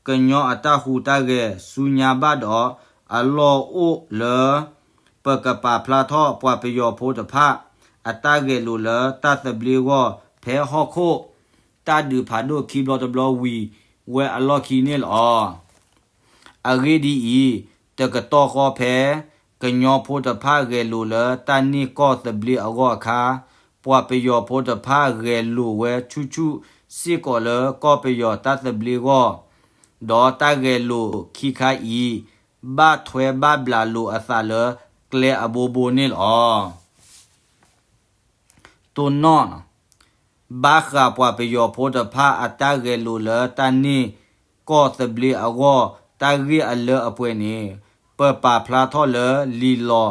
ကညီအတၢ်ဟူးတၢ်ဂဲၤဆူညါဘၣ်ဒီး အလီၢ်အိၣ်လၢ ပကပာ်ဖျါထီၣ်ပှၤပယီၤဖိတဖၣ် အတၢ်ဂဲၤလိာ်လၢတၢ်သဘျ့အဂီၢ် ဖဲဟီၣ်ခိၣ်တၢ်ဒုးဖးဒိၣ်ခံဘျီတဘျီဝံၤဝဲအလီၢ်ခံန့ၣ်လီၤ. အဂ့ၢ်ဒ်အံၤ, တကတီၢ်ဃီဖဲ ကညီဖိတဖၣ်ဂဲၤလိာ်လၢတၢ်န့ၢ်ကီၢ်သဘျ့အဂီၢ်အခါ, ပှၤပယီၤဖိတဖၣ်ဂဲၤလိာ်ဝဲဆူၣ်ဆူၣ်စ့ၢ်ကီးလၢကီၢ်ပယီၤတၢ်သဘျ့အဂီၢ်, ဒီးတၢ်ဂဲၤလိာ်ခံခါအံၤ ဘၣ်ထွဲဘၣ်ဘျးလိာ်အသးလၢကျဲအဘိဘိန့ၣ်လီၤ. တိၢ်နီၣ် ဘၣ်ဃးပှၤပယီၤဖိတဖၣ်အတၢ်ဂဲၤလိာ်လၢတၢ်န့ၢ်ကီၢ်သဘျ့အဂီၢ် တၢ်ဂ့ၢ်အလၢအပှဲၤန့ၣ် ပပာ်ဖျါထီၣ်လၢလံာ်လီၤ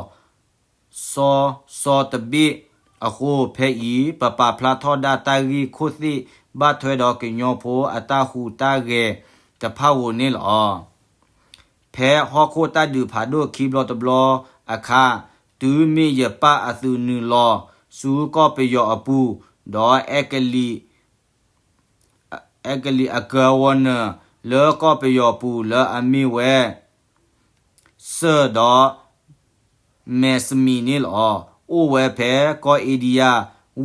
စီစီတဘ့ၣ်အဃိ ဖဲအံၤ ပပာ်ဖျါထီၣ်ဒၣ်တၢ်ဂ့ၢ်ခိၣ်သ့ၣ်ဘၣ်ထွဲဒီးကညီဖိအတၢ်ဟူးတၢ်ဂဲၤတဖၣ်ဧိၤန့ၣ်လီၤ. ဖဲဟီၣ်ခိၣ်တၢ်ဒုးဖးဒိၣ်ခံဘျီတဘျီအခါ, တုၤမ့ၢ်ယပၣ်အသုးနုာ်လီၤဆူကီၢ်ပယီၤအပူၤ, ဒီးအဲကလံး အဲကလံးအကဝီၤနၢၤလၢကီၢ်ပယီၤပူၤလၢအမ့ၢ်ဝဲ စၢၢ်ဒီး မဲာ်စမံၤန့ၣ်လီၤ. အိၣ်ဝဲဖဲကီၢ်အ့ဒံယါ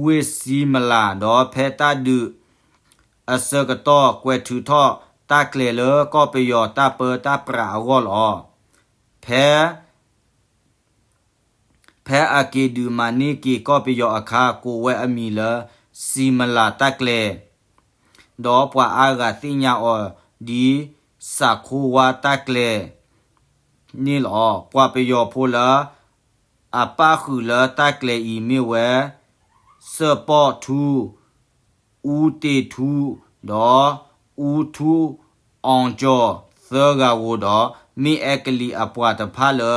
ဝ့ၢ်စံမလး ဒီးဖဲတၢ်ဒုးအဆၢကတီၢ် ကွဲးထုးထီၣ်တၢ်ကျဲၤလၢကီၢ်ပယီၤတၢ်ပၢတၢ်ပြးအဂီၢ်လီၤ. ဖဲ ဖဲအက့ၤဒုးမၤန့ၢ်က့ၤကီၢ်ပယီၤအခါ ကိးဝဲအမံၤလၢ စံမလးတၢ်ကျဲၤ, ဒီးပှၤအါဂၤသ့ၣ်ညါအီၤဒ် စးခိဝါတၢ်ကျဲၤန့ၣ်လီၤ. ပှၤပယီၤဖိလၢအပၣ်ဃုာ်လၢတၢ်ကျဲၤအံၤ မ့ၢ်ဝဲ စၢၢ်ပီၣ်ထူ အူတ့ၢ်ထူ ဒီး အူထူအီၣ်ကၠီၣ် သၢဂၤဧိၤဒီး မ့ၢ်အဲကလံးအပှၤတဖၣ်လၢ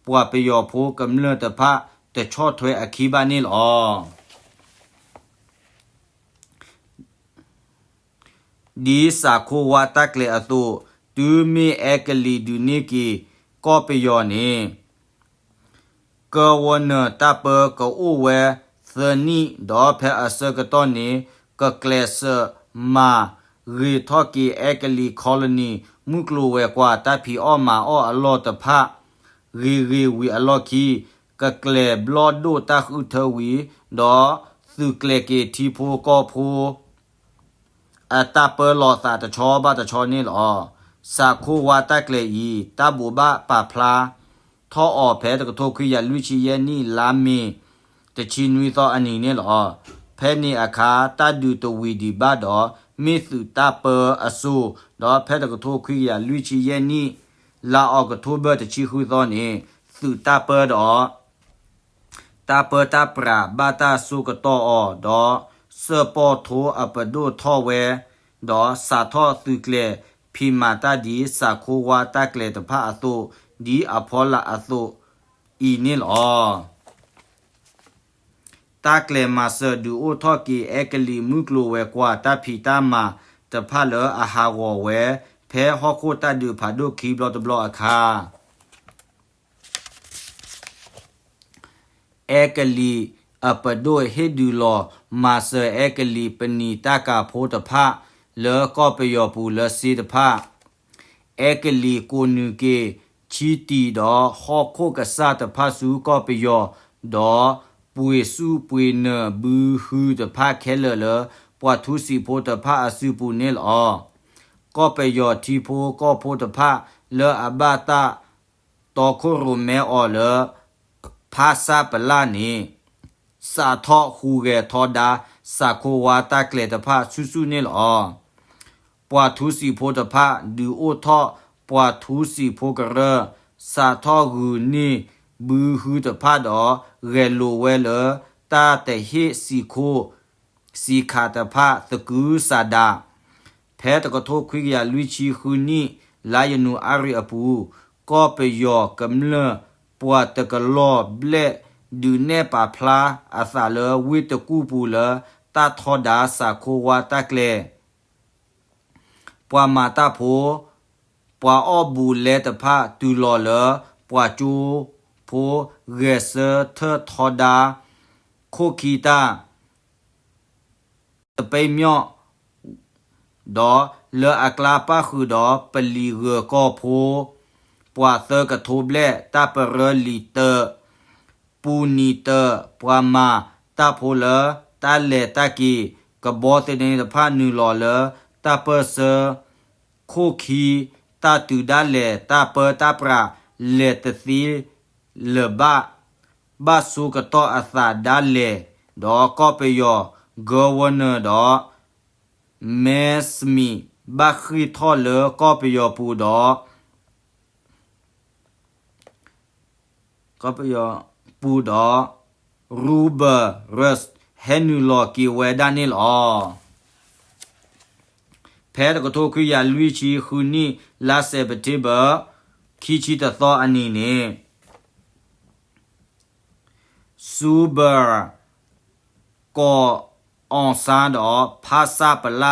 ပှၤပယီၤဖိကမျၢၢ်တဖၣ် တဆီၣ်ထွဲအခံဘၣ်န့ၣ်လီၤ. ဒ်စးခိဝါတၢ်ကျဲၤအသိး, တုၤမ့ၢ်အဲကလံးဒုးန့ၢ်က့ၤကီၢ်ပယီၤန့ၣ် ကဝီၤနၢၤတၢ်ပၢကအိၣ်ဝဲသၢနံၣ်, ဒီးဖဲအဆၢကတီၢ်န့ၣ် ကကျဲးစၢးမၤဂ့ၤထီၣ်က့ၤ အဲကလံး colony မုၢ်ကျိၤဝဲၤကွာ်တၢ်ဖံးအီၣ်မၤအီၣ်အလီၢ်တဖၣ် ဂ့ၤဂ့ၤဝံၤအလီၢ်ခံ ကကျဲၤဘျီၣ်ဒိၣ်တၢ်ဃုထၢဝံၤ ဒီးသုးကျဲၤက့ၤထံဖိကီၢ်ဖိ အတၢ်ပၢလီၤသးတဆီဘၣ်တဆီန့ၣ်လီၤ. စးခိဝါတၢ်ကျဲၤအံၤ တၢ်ဘိးဘၣ်ပာ်ဖျါထီၣ်အီၤဖဲတကထိခွံကယၤလွံၢ်ဆံယဲၢ်နံၣ် လါမ့ၤ တဆံနွံသီအနံၤန့ၣ်လီၤ. ဖဲန့ၣ်အခါ တၢ်ဒုးတဝံၤဒံးဘၣ်ဒီး မ့ၢ်သုးတၢ်ပၢအစိၤ, ဒီးဖဲတကထိခွံကယၤလွံၢ်ဆံယဲၢ်နံၣ် လါအီးကထိဘၢၣ်တဆံဃုသီန့ၣ် သုးတၢ်ပၢဒီး တၢ်ပၢတၢ်ပြးဘၣ်တၢ်စိကတီၢ်အီၤ, ဒီးစၢၢ်ပီၣ်ထူအပဒိၣ်ထီၣ်ဝဲ, ဒီးစးထီၣ်သုးကျဲၤဖံးမၤတၢ်ဒ်စးခိဝါတၢ်ကျဲၤတဖၣ်အသိး, ဒ်အဖီလာ်အသိးအံၤန့ၣ်လီၤ. တၢ်ကျဲၤမၤစၢၤဒုးအိၣ်ထီၣ်က့ၤ အဲကလံးမုၢ်ကျိၤဝဲၤကွာ်တၢ်ဖံးတၢ်မၤတဖၣ်လၢအဟးဂီၤဝဲ ဖဲဟီၣ်ခိၣ်တၢ်ဒုးဖးဒိၣ်ခံဘျီတဘျီအခါ အဲကလံးအပဒိၣ်ဟ့ၣ်ဒုးလီၤမၤစၢၤ အဲကလံးပနံာ်တၢ်ကၤဖိတဖၣ် လၢကီၢ်ပယီၤပူၤလၢစ့တဖၣ် အဲကလံးကိးနုာ်က့ၤ ဆံတံၢ်ဒီးဟီၣ်ခိၣ်ကစၢ်တဖၣ်ဆူကီၢ်ပယီၤ, ဒီးပှ့ၤစူၣ်ပှ့ၤနၢၤဘုဟုတဖၣ်ခဲလၢာ်လၢ ပှၤထူစံာ်ဖိတဖၣ်အစုပူၤန့ၣ်လီၤ. ကီၢ်ပယီၤထံဖိကီၢ်ဖိတဖၣ်လၢအဘၣ်တၢ်တီခိၣ်ရိၣ်မဲအီၤလၢ ဖဆပလန့ၣ် စးထီၣ်ဟူးဂဲၤထီဒါ စးခိဝါတၢ်ကျဲၤတဖၣ်ဆူၣ်ဆူၣ်န့ၣ်လီၤ. ပှၤထူစံာ်ဖိတဖၣ် ဒုးအိၣ်ထီၣ်ပှၤထူစံာ်ဖိကရၢ, စးထီၣ်ဂုာ်န့ၢ်ဘုဟုတဖၣ်ဒီး ဂဲၤလိာ်ဝဲလၢ တၢ်တဟ့ၣ်စံးခိၣ် စံးခးတဖၣ်သကုၤဆးဒး ဖဲတကထိခွံကယၤလွံၢ်ဆံဃုနံၣ် လါယနူၤအါရံၤအပူၤ, ကီၢ်ပယီၤကမျၢၢ်ပှၤတကလီၢ်ဘျဲၣ် ဒုးနဲၣ်ပာ်ဖျါအသးလၢဝ့ၢ်တကူၣ်ပူၤလၢ တၢ်ထီဒါစးခိဝါတၢ်ကျဲၤ ပှၤမၤတၢ်ဖိ, ပှၤအီၣ်ဘူးလဲတဖၣ်တုၤလီၤလၢ ပှၤကၠိဖိ ဂဲၤဆၢထၢၣ်ထီဒါ ခိၣ်ခံတၢ် တပ့ၤမၠီၣ်, ဒီးလၢအကျါပၣ်ဃုာ်ဒီးပလံၤဂၢၤကီၢ်ဖိ ပှၤသၢကထိဘျဲၣ် တၢ်ပရၢလံာ်တၢး ပူၤနံၤတၢး ပှၤမၤတၢ်ဖိလၢတၢ်လဲၤတၢ်က့ၤ ကဘီသန့တဖၣ်နုာ်လီၤလၢ တၢ်ပၢၢ်ဆၢ ခိၣ်ခံ တၢ်တုၤဒၣ်လဲာ် တၢ်ပၢတၢ်ပြး လဲၤတသ့လၢၤဘၣ် ဘၣ်ဆိကတီၢ်အသးဒၣ်လဲာ် ဒီးကီၢ်ပယီၤ governor ဒီး မဲစမံး ဘၣ်ဃ့ၢ်ထီၣ်လၢကီၢ်ပယီၤပူၤဒီး ကီၢ်ပယီၤပူၤဒီး ရူဘၢၣ်ရၢၣ် ဟဲနုာ်လီၤက့ၤဝဲဒၣ်န့ၣ်လီၤ. ဖဲတကထိခွံကယၤလွံၢ်ဆံဃုနံၣ် လါစဲးပထ့ဘၢၣ် ခံဆံတသီအနံၤန့ၣ် စူဘၢၣ် ကိးအီၣ်စါဒီး ဖဆပလ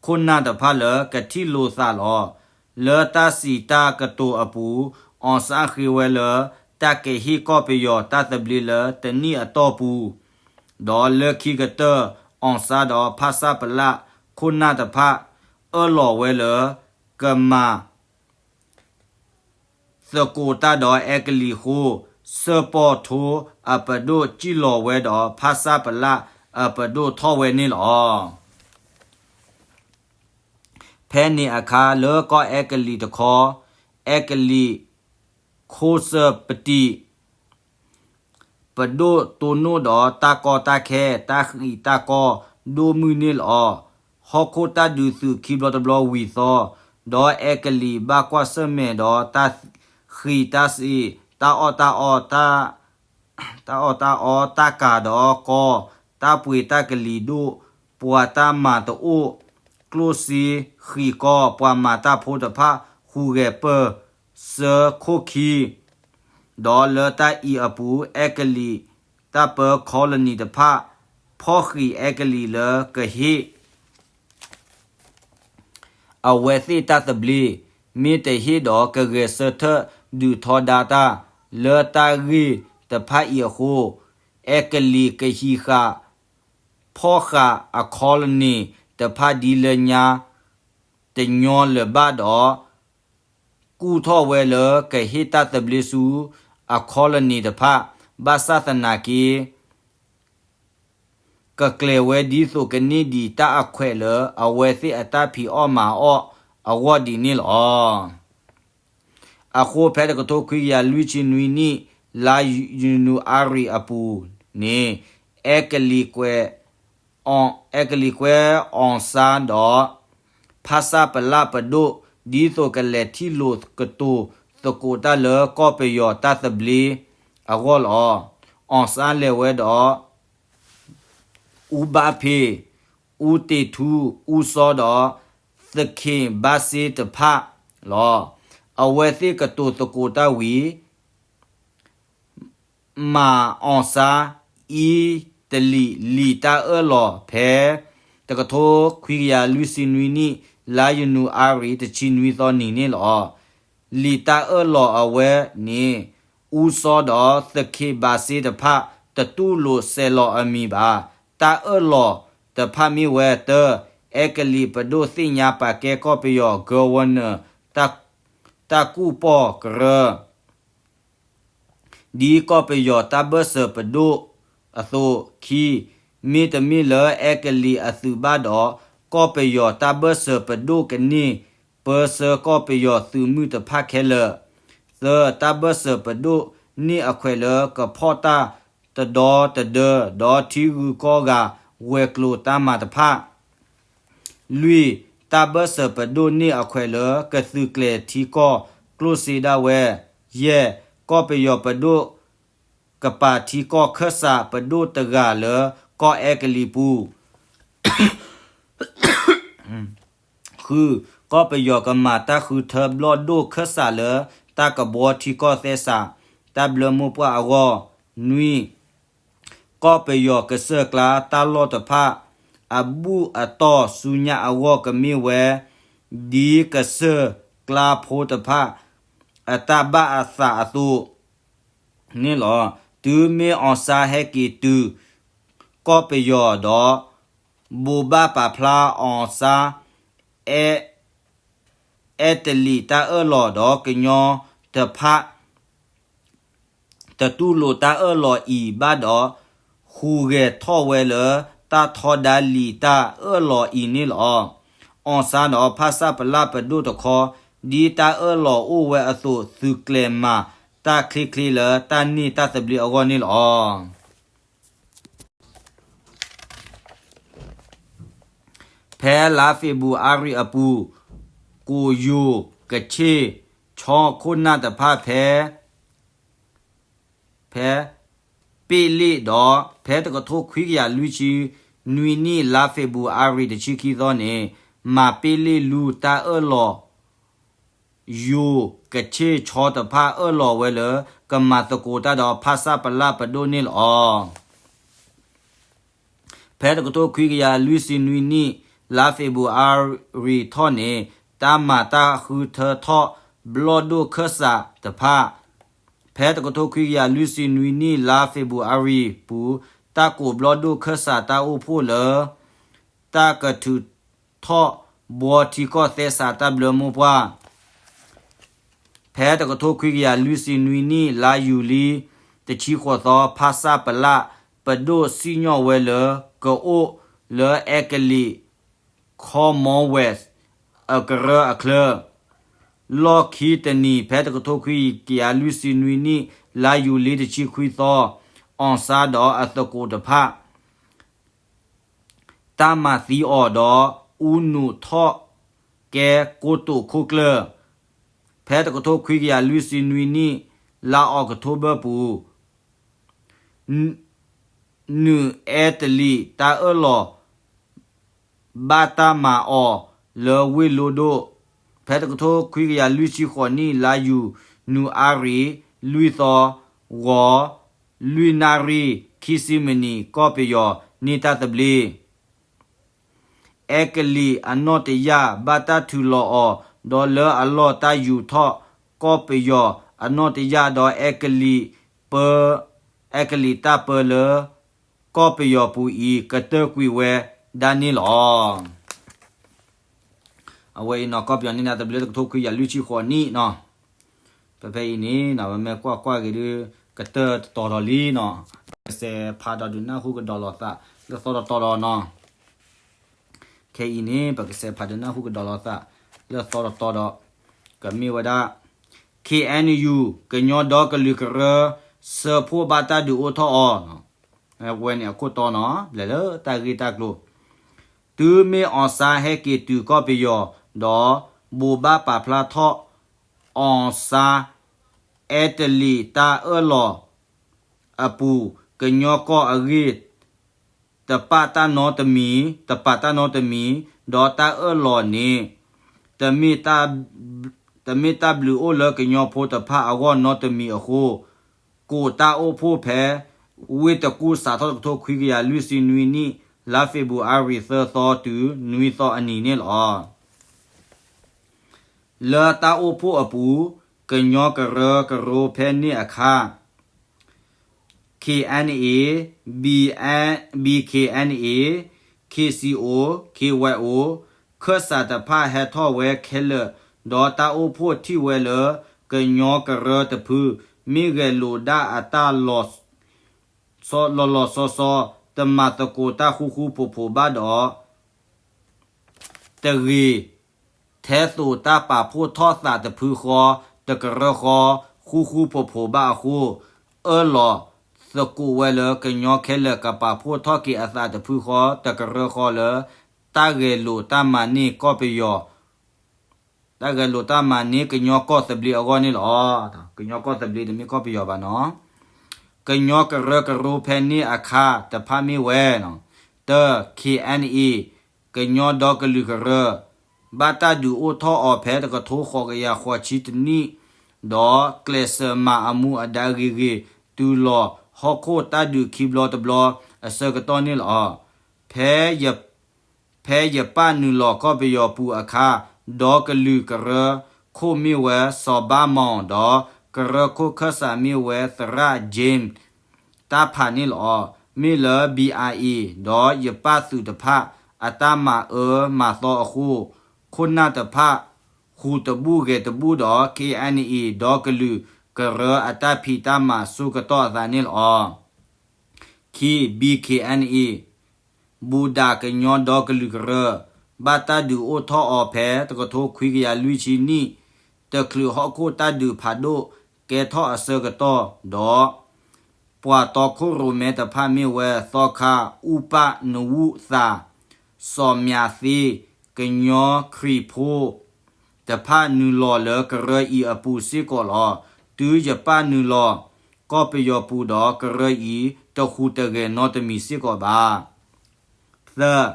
ခိၣ်နၢ်တဖၣ်လၢကထံၣ်လိာ်သးလီၤ. လၢတၢ်စံးတၢ်ကတိၤအပူၤ အီၣ်စါဃ့ဝဲလၢ တၢ်ကဟ့ၣ်ကီၢ်ပယီၤတၢ်သဘျ့လၢတနံၣ်အတီၢ်ပူၤ, ဒီးလၢခံကတၢၢ် အီၣ်စါဒီးဖဆပလ ခိၣ်နၢ်တဖၣ် အၢၣ်လီၤဝဲလၢ ကမၤ သကိးတၢ်ဒီးအဲကလံးအဃိ, စၢၣ်ပီၣ်ထိအပဒိၣ်စံၣ်လီၤဝဲဒီး ဖဆပလအပဒိၣ်ထီၣ်ဝဲန့ၣ်လီၤ. ဖဲန့ၣ်အခါလၢကီၢ်အဲကလံးတခီ, အဲကလံး ခိၣ်စၢၣ်ပတံၣ် ပဒိၣ်တိၢ်နီၣ်ဒီးတၢ်ကီတၢ်ခဲ တၢ်ဃံးတၢ်ကီဒိၣ်မုၢ်န့ၣ်လီၤ. ဟီၣ်ခိၣ်တၢ်ဒုးသုးခံဘျီတဘျီဝံၤသီ, ဒီးအဲကလံးဘၣ်ကွၢ်ဆၢၣ်မဲာ်ဒီးတၢ်ဃံးတၢ်စ့ၤ, တၢ်အီၣ်တၢ်အီ, တၢ်အီၣ်တၢ်အီ, တၢ်ကၤဒီးကီ, တၢ်ပှ့ၤတၢ်ကလံၤဒိၣ်, ပှၤတၢ်မၤတအိၣ်, ကျိၣ်စ့ဃံးကီ, ပှၤမၤတၢ်ဖိတဖၣ် ဟူးဂဲၤပၢၢ်ဆၢခိၣ်ခံ, ဒီးလၢတၢ်အံၤအပူၤ အဲကလံးတၢ်ပၢ colony တဖၣ် ဖီၣ်ဃံးအဲကလံးလၢကဟ့ၣ် အဝဲသ့ၣ်တၢ်သဘျ့, မ့ၢ်တဟ့ၣ်ဒီးကဂဲၤဆၢထၢၣ်ဒုးထီဒါတၢ်, လၢတၢ်ဂ့ၢ်တဖၣ်အံၤအဃိ, အဲကလံးကဟံးဃာ် ဖီၣ်ဃာ်အ colony တဖၣ်ဒ်လၢညါ တညီလၢၤဘၣ်ဒီး ကူၣ်ထီၣ်ဝဲလၢကဟ့ၣ်တၢ်သဘျ့ဆူအ colony တဖၣ်, ဘၣ်ဆၣ်သနာ်က့ ကကျဲၤဝဲဒ်သိးကန့ၢ်ဒံးတၢ်အခွဲးလၢအဝဲသ့ၣ်အတၢ်ဖံးအီၣ်မၤအီၣ်အဂီၢ်ဒ်န့ၣ်လီၤ. အဃိဖဲတကထိခွံကယၤလွံၢ်ဆံနွံနံၣ် လါယနူၤအါရံၤအပူၤန့ၣ် အဲကလံးကွဲး အဲကလံးကွဲးအီၣ်စါဒီး ဖဆပလပဒိၣ် ဒ်သိးကလဲၤထံၣ်လိာ်ကတိၤသကိးတၢ်လၢကီၢ်ပယီၤတၢ်သဘျ့အဂီၢ်လီၤ. အီၣ်စါလဲၤဝဲဒီး အူဘၣ်ဖ့း, အူတ့ၢ်ထူ, အူစီဒီး သခ့ၣ်ဘၣ်စ့တဖၣ်လီၤ. အဝဲသ့ၣ်ကတိၤသကိးတၢ်ဝံၤ မၤအီၣ်စါ အံတလံာ် လံာ်တၢ်အၢၣ်လီၤဖဲ တကထိခွံကယၤလွံၢ်ဆံနွံနံၣ် လါယနူၤအါရံၤ တဆံနွံသီနံၤန့ၣ်လီၤ. လံာ်တၢ်အၢၣ်လီၤအဝဲန့ၣ် အူစီဒီးသခ့ၣ်ဘၣ်စ့တဖၣ် တတူၢ်လိာ်ဆဲးလီၤအမံၤဘၣ်. တၢ်အၢၣ်လီၤတဖၣ်မ့ၢ်ဝဲတၢ အဲကလံးပဒိၣ်သ့ၣ်ညါပာ်ကဲကီၢ်ပယီၤ governor တၢ်ကူၣ်ပီၣ်ကရၢ ဒ်ကီၢ်ပယီၤတၢ်ဘၢၣ်စၢၤပဒိၣ်အသိး, ခံ, မ့တမ့ၢ်လၢအဲကလံးအသုးဘၣ်ဒီး ကီၢ်ပယီၤတၢ်ဘၢၣ်စၢၤပဒိၣ်ကန့ၢ်ပၢဆှၢကီၢ်ပယီၤသုးမုၢ်တဖၣ်ခဲလၢာ်. သၢ, တၢ်ဘၢၣ်စၢၤပဒိၣ်န့ၢ်အခွဲးလၢကဖီၣ်တၢ်တဒီတဒၢ ဒီးထံဂုၤကီၢ်ဂၤဝဲၤကျိၤတၢ်မၤတဖၣ် လွံၢ်, တၢ်ဘၢၣ်စၢၤပဒိၣ်န့ၢ်အခွဲးလၢကသုးကျဲၤထံကီၢ်ကျိၣ်စ့ဒၣ်ဝဲ, ယဲၢ်, ကီၢ်ပယီၤပဒိၣ်ကပာ်ထံကီၢ်ခၢၣ်စးပဒိၣ်တဂၤလၢကီၢ်အဲကလံးပူၤ ဃု, ကီၢ်ပယီၤကမၤတၢ်ဃုထၢဘျီၣ်ဒိၣ်ခၢၣ်စးလၢတၢ်ကဘှီထံကီၢ်သဲစး တၢ်ဘျၢမိၢ်ပှၢ်အဂီၢ်, နွံ, ကီၢ်ပယီၤကစၢၢ်ကျါတၢ်လီၢ်တဖၣ် အဘူၣ်အတီၢ်ဆူညါအဂီၢ်ကမ့ၢ်ဝဲ ဒ်ကစၢၢ်ကျါဖိတဖၣ် အတၢ်ဘၣ်အသးအသိး န့ၣ်လီၤ. တုၤမ့ၢ်အီၣ်စါဟဲက့ၤတုၤကီၢ်ပယီၤဒီး ဘိးဘၣ်ပာ်ဖျါအီၣ်စါ အဲ အဲတလံးတၢ်အၢၣ်လီၤဒီးကညီတဖၣ် တတူၢ်လိာ်တၢ်အၢၣ်လီၤအံၤဘၣ်ဒီး ဟူးဂဲၤထီၣ်ဝဲလၢတၢ်ထီဒါလံာ်တၢ်အၢၣ်လီၤအံၤန့ၣ်လီၤ. အီၣ်စါဒီးဖၣ်ဆၣ်ပလၣ်ပဒိၣ်တခီ ဒ်တၢ်အၢၣ်လီၤအိၣ်ဝဲအသိး သုးကျဲၤမၤတၢ်ချ့ချ့လၢတၢ်န့ၢ်တၢ်သဘျ့အဂီၢ်န့ၣ်လီၤ. ဖဲလါဖ့ၤဘြူၤအါရံၤအပူၤ ကိၣ်ယိၤကဆ့ၣ်ဆီခိၣ်နၢ်တဖၣ်ဖဲ ဖဲ ပ့ၣ်လ့ၣ်ဒီး ဖဲတကထိခွံကယၤလွံၢ်ဆံနွံနံၣ် လါဖ့ၤဘြူၤအါရံၤတဆံခံသီန့ၣ် မၤပ့ၣ်လ့ၣ်လူတၢ်အၢၣ်လီၤ ယိၤကဆ့ၣ်ဆီတဖၣ်အၢၣ်လီၤဝဲလၢ ကမၤသကိးတၢ်ဒီးဖၣ်ဆၣ်ပလၣ်ပဒိၣ်န့ၣ်လီၤ. ဖဲတကထိခွံကယၤလွံၢ်ဆံနွံနံၣ် လါဖ့ၤဘြူၤအါရံၤထီၣ်န့ၣ် တၢ်မၤတၢ်ဃုထၢထီၣ်ဘျီၣ်ဒိၣ်ခၢၣ်စးတဖၣ် ဖဲတကထိခွံကယၤလွံၢ်ဆံနွံနံၣ် လါဖ့ၤဘြူၤအါရံၤပူၤ တၢ်ကိးဘျီၣ်ဒိၣ်ခၢၣ်စးတၢ်အိၣ်ဖှိၣ်လၢ တၢ်ကထုးထီၣ်ဘှီထံကီၢ်သဲစးတၢ်ဘျၢမိၢ်ပှၢ် ဖဲတကထိခွံကယၤလွံၢ်ဆံနွံနံၣ် လါယူၤလံ တဆံဃိးသီ ဖၣ်ဆၣ်ပလၣ်ပဒိၣ်စံၣ်ညီၣ်ဝဲလၢ ကအိၣ်လၢအဲကလံး Commonwealth အကရၢအချၢ လီၢ်ခံတနံၤ ဖဲတကထိခွံကယၤလွံၢ်ဆံနွံနံၣ် လါယူၤလံ တဆံခွံသီ အီၣ်စါဒီးအသကိးတဖၣ် တၢ်မၤသံအီၤဒီး အူနုာ်ထီၣ်ကဲကိတိာ်ခိၣ်ကျၢၢ် ဖဲတကထိခွံကယၤလွံၢ်ဆံနွံနံၣ် လါအီးကထိဘၢၣ်ပူၤ နုာ်အဲတလံးတၢ်အၢၣ်လီၤ ဘၣ်တၢ်မၤအီၤလၢဝ့ၢ်လိဒိၣ် ဖဲတကထိခွံကယၤလွံၢ်ဆံဃိးနံၣ် လါယူၤနူၤအါရံၤ လွံၢ်သီ ဂီၤ လွံၢ်နၣ်ရံၣ် ခံဆံမံးနံး ကီၢ်ပယီၤန့ၢ်တၢ်သဘျ့ အဲကလံးအနီၣ်တယၢ် ဘၣ်တၢ်ထုးလီၤအီၤ ဒီးလၢအလီၢ်တၢ်ယူၤထီၣ် ကီၢ်ပယီၤအနီၣ်တယၢ် ဒီးအဲကလံးပၢ အဲကလံးတၢ်ပၢလၢ ကီၢ်ပယီၤပူၤအံၤ ကတၢၢ်ကွံာ်ဝဲဒၣ်န့ၣ်လီၤ. အဝဲအံၤနီၤ ကီၢ်ပယီၤန့ၢ်တၢ်သဘျ့တကထိခွံကယၤလွံၢ်ဆံဃိးနံၣ်နီၤ ဖဲဖဲအံၤန့ၣ်နီၤ ပမ့ၢ်ကွၢ်ကွၢ်က့ၤဒုး ကတၢၢ်တတီၤဒီးလံနီၤ ပကစဲးဖးဒီးဒုးနၢ်ဟူကဒီးလိာ်သး လၢသီတတီၤဒီးနီၤ ခဲအံၤန့ၣ် ပကစဲးဖးဒုးနၢ်ဟူကဒီးလိာ်သး လၢသီတတီၤဒီး ကမ့ၢ်ဝဲဒၣ် ခ့ၣ်အဲၣ်ယူၣ် ကညီဒီကလုာ်ကရၢ ဆှၢဖှိၣ်ဘၣ်တၢ်ဒုးအိၣ်ထီၣ်အီၤ ဝဲန့ၣ်အခိၣ်တီနီၤ ဘျဲၣ်လၢတၢ်ဂ့ၢ်တၢ်ကျိၤ တုၤမ့ၢ်အီၣ်စါဟဲက့ၤတုၤကီၢ်ပယီၤ ဒီးဘိးဘၣ်ပာ်ဖျါထီၣ် အီၣ်စါ အဲတလံးတၢ်အၢၣ်လီၤအပူၤ ကညီကီၢ်အဂ့ၢ် တပာ်တၢ်နီတမံၤ တပာ်တၢ်နီတမံၤ ဒီးတၢ်အၢၣ်လီၤန့ၣ် တမ့ၢ်တၢ်ဘျုးအိၣ်လၢကညီဖိတဖၣ်အဂီၢ်နီတမံၤအဃိ ကိးတၢ်အိၣ်ဖှိၣ်ဖဲ ဝ့ၢ်တကူၣ် စးထီၣ်တကထိခွံကယၤလွံၢ်ဆံနွံနံၣ် လါဖ့ၤဘြူၤအါရံၤသၢသီတုၤနွံသီအနံၤန့ၣ်လီၤ. လၢတၢ်အိၣ်ဖှိၣ်အပူၤ ကညီကရၢကရိဖဲန့ၣ်အခါ ခ့ၣ်အဲၣ်ယူၣ် ဘီခ့ၣ်အဲၣ်ယူၣ် K C O, K Y O ခၢၣ်စးတဖၣ်ဟဲထီၣ်ဝဲခဲလၢာ်, ဒီးတၢ်အိၣ်ဖှိၣ်ထံၣ်ဝဲလၢ ကညီကရၢတဖု မ့ၢ်ဂဲၤလိာ်ဒၣ်အတၢ်လီၤလီၤဆီဆီ တမၤသကိးတၢ်ဃူဃူဖိးဖိးဘၣ်ဒီး တဂ့ၤ ထဲသိးတၢ်ပာ်ဖှိၣ်ထီၣ်သးတဖုဃီ တကရၢဃီ ဃူဃူဖိးဖိးဘၣ်အဃိ, အၢၣ်လီၤသကိးဝဲလၢ ကညီခဲလၢာ်ကပာ်ဖှိၣ်ထီၣ်က့ၤအသးတဖုဃီ တကရၢဃီလၢ တၢ်ဂဲၤလိာ်တၢ်မၤန့ၢ်ကီၢ်ပယီၤ တၢ်ဂဲၤလိာ်တၢ်မၤန့ၢ်ကညီကီၢ်သဘျ့အဂီၢ်န့ၣ်လီၤ. ကညီကီၢ်သဘျ့တမ့ၢ်ကီၢ်ပယီၤဘၣ်နီၤ. ကညီကရၢကရိဖဲန့ၣ်အခါတဖၣ်မ့ၢ်ဝဲ, တၢ K N A ကညီဒီကလုာ်ကရၢ, ဘၣ်တၢ်ဒုးအိၣ်ထီၣ်အီၤဖဲတကထိဃိးကယၤဃိးဆံတနံၣ်, ဒီးကျဲးစၢးမၤအမူအဒါဂ့ၤဂ့ၤ တုၤလီၤဟီၣ်ခိၣ်တၢ်ဒုးခံဘျီတဘျီအဆၢကတီၢ်န့ၣ်လီၤ. ဖဲယ ဖဲယပၣ်နုာ်လီၤကီၢ်ပယီၤပူၤအခါ, ဒီကလုာ်ကရၢခိၣ်မ့ၢ်ဝဲစီၤဘၣ်မီၤ ဒီးကရၢခိၣ်ခၢၣ်စးမ့ၢ်ဝဲသရၣ် James တၢ်ဖးန့ၣ်လီၤ. မ့ၢ်လၢ B I A ဒီးယပၣ်သုးတဖၣ်အတၢ်မၤအၢမၤသီအဃိ, ခိၣ်နၢ်တဖၣ် ဟူးတဘူၣ်ဂဲၤတဘူၣ်ဒီး K N A ဒီကလုာ်ကရၢအတၢ်ဖံးတၢ်မၤဆၢကတီၢ်အသးန့ၣ်လီၤ. ခံ B K N A ဘူၣ်ဒၣ်ကညီဒီကလုာ်ကရၢ, ဘၣ်တၢ်ဒုးအိၣ်ထီၣ်အီၤဖဲတကထိခွံကယၤလွံၢ်ဆံနံၣ်, တချုးဟီၣ်ခိၣ်တၢ်ဒုးဖးဒိၣ်ကဲထီၣ်အဆၢကတီၢ်ဒီး, ပှၤတီခိၣ်ရိၣ်မဲတဖၣ်မ့ၢ်ဝဲ သီခါ အူပၣ်နဝူၣ်သး စီၤမၠးသ့ ကညီခရံာ်ဖိ တဖၣ်နုာ်လီၤလၢကရၢအံၤအပူၤစ့ၢ်ကီးလီၤ. တုၤယပၣ်နုာ်လီၤကီၢ်ပယီၤပူၤဒီး ကရၢအံၤတဟူးတဂဲၤနီတမံၤစ့ၢ်ကီးဘၣ်. သၢ,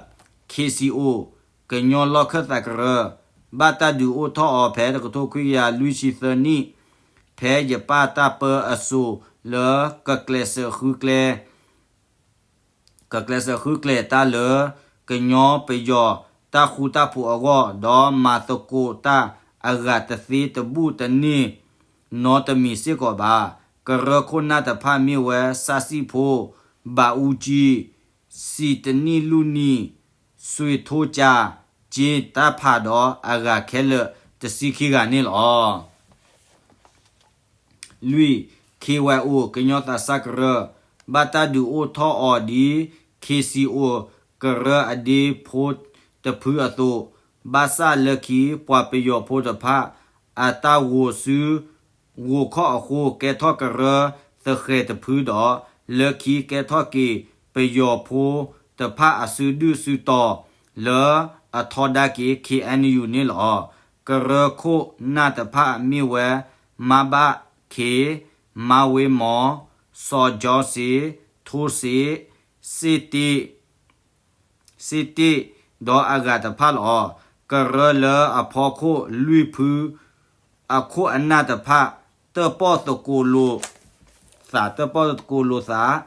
K C O ကညီလီၢ်ခၢၣ်သးကရၢ, ဘၣ်တၢ်ဒုးအိၣ်ထီၣ်အီၤဖဲတကထိခွံကယၤလွံၢ်ဆံသၢနံၣ်, ဖဲယပၣ်တၢ်ပၢအစိၤလၢကကျဲးစၢးဃုကျဲ ကကျဲးစၢးဃုကျဲးတၢ်လၢ ကညီပယီၤတၢ်ဃူတၢ်ဖိးအဂီၢ်, ဒီးမၤသကိးတၢ်အဂၤတသ့တဘူၣ်တန့ၢ်နီတမံၤစ့ၢ်ကီးဘၣ်. ကရၢခိၣ်နၢ်တဖၣ်မ့ၢ်ဝဲ စၣ်စံၣ်ဖိ, ဘးအူကၠံ, စံးတနံၣ်လူၢ်နံၣ်, စွ့ၤထိကၠါ, က့တၢ်ဖးဒီးအဂၤခဲလၢာ်တဆံခံဂၤန့ၣ်လီၤ. လွံၢ်, K Y O ကညီသးစၢ်ကရၢ, ဘၣ်တၢ်ဒုးအိၣ်ထီၣ်အီၤဒ် K C O ကရၢအဒ့ဖိတဖုအသိး, ဘၣ်ဆၣ်လၢခံ ပှၤပယီၤဖိတဖၣ် အတၢ်ဂိၤဆူဂိၤခီၣ်အဃိ ကဲထီၣ်ကရၢသဃဲၤတဖုဒီး လၢခံကဲထီၣ်က့ၤပယီၤဖိတဖၣ်အစုဒုၣ်စုတီၤလၢအထီဒါက့ၤ K N U န့ၣ်လီၤ. ကရၢခိၣ်နၢ်တဖၣ်မ့ၢ်ဝဲ မါဘၣ်ခ့, မါဝ့မီၤ, စီၤကၠီစ့, ထိစ့, စ့တ့ၣ် စ့တ့ၣ်, ဒီးအဂၤတဖၣ်လီၤ. ကရၢလၢအဖီခိၣ်လွံၢ်ဖု အခိၣ်အနၢ်တဖၣ် တၢၣ်ပီၣ်သကိးလိာ်သး, တၢၣ်ပီၣ်သကိးလိာ်သး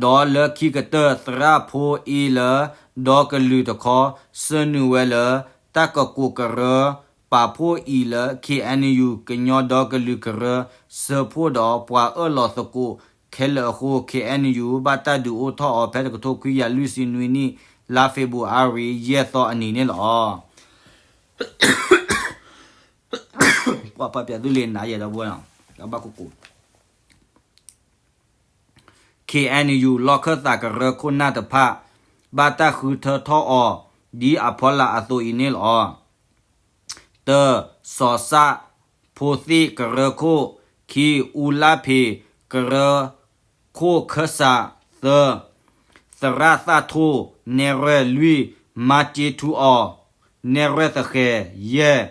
ဒီးလၢခံကတၢၢ် သရၣ်ဖိအ့လၢ ဒီကလုာ်တခီ ဆၢနုာ်ဝဲလၢ တၢ်ကကိးကရၢ ပာ်ဖှိၣ်အံၤလၢ K N U ကညီဒီကလုာ်ကရၢ ဆၢဖှိၣ်ဒီးပှၤအၢၣ်လီၤသကိးခဲလၢာ်အဃိ K N U ဘၣ်တၢ်ဒုးအိၣ်ထီၣ်အီၤဖဲတကထိခွံကယၤလွံၢ်ဆံနွံနံၣ် လါဖ့ၤဘြူၤအါရံၤ ယဲၢ်သီအနံၤန့ၣ်လီၤ. ပှၤပှၤပျဲသုလ့ၤနၤယဲဒီပုၢ်ဝဲၢ်နီၤ, ဘၣ်ကိၢ်ကိၢ် K N U လီၢ်ခၢၣ်သးကရၢခိၣ်နၢ်တဖၣ် ဘၣ်တၢ်ဃုထၢထီၣ်အီၤ ဒ်အဖီလာ်အသိးအံၤန့ၣ်လီၤ. တၢ, စီၤစၣ်ဖိသ့ၣ်ကရၢခိၣ်, ခံ, အူလၣ်ဖ့းကရၢခိၣ်ခၢၣ်စး, သၢ, သရၣ်သၣ်ထိၣ် နဲၣ်ရွဲၣ်လွံၢ်, မါက့ထူအီၤ နဲၣ်ရွဲၣ်သဃဲၤ, ယဲၢ်,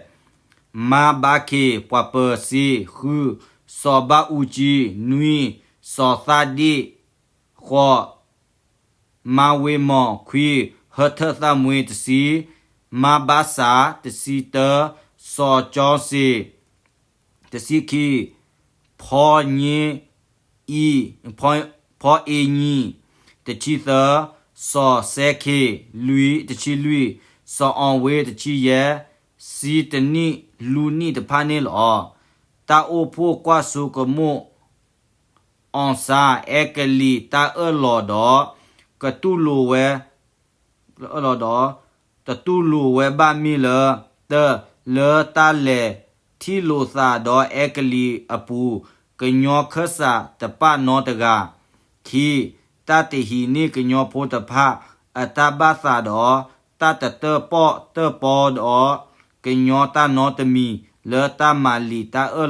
မါဘါခ့ ပှၤပၢၤစ့, ဃု, စီၤဘၣ်အူကၠံ, နွံ, စီၤသၣ်ဒ့ၣ်, ဃိး, မါဝ့မီၤ, ခွံ, ဟၢထၢၣ်သၣ်မှ့ တဆံ, မါဘါစး, တဆံတၢ, စီၤကၠီစ့, တဆံခံ, ဖီည့အံ, ဖီ, ဖီအ့ညံ, တဆံသၢ, စီၤစဲခ့, လွံၢ်, တဆံလွံၢ်, စီၤအီၤဝ့, တဆံယဲၢ်, စံတနံၣ်လူနံၣ်တဖၣ်န့ၣ်လီၤ. တၢ်အိၣ်ဖှိၣ်ကွၢ်စိကမိၣ် အီၣ်စၣ်အဲကလံးတၢ်အၢၣ်လီၤဒီး ကတူၢ်လိာ်ဝဲ ဒီး တတူၢ်လိာ်ဝဲဘၣ်မ့ၢ်လၢ တၢ, လၢတၢ်လဲၤထံၣ်လိာ်သးဒီးအဲကလံးအပူၤ ကညီခၢၣ်စးတပာ်နီတဂၤ, ခံ, တၢ်တဟံးန့ၢ်ကညီဖိတဖၣ်အတၢ်ဘၣ်သးဒီး တၢ်တတၢၣ်ပီၣ်တၢၣ်ပီဒီး ကညီတၢ်နီတမံၤ လၢတၢ်မၤလံာ်တၢ်အၢၣ်လီၤ သၢ,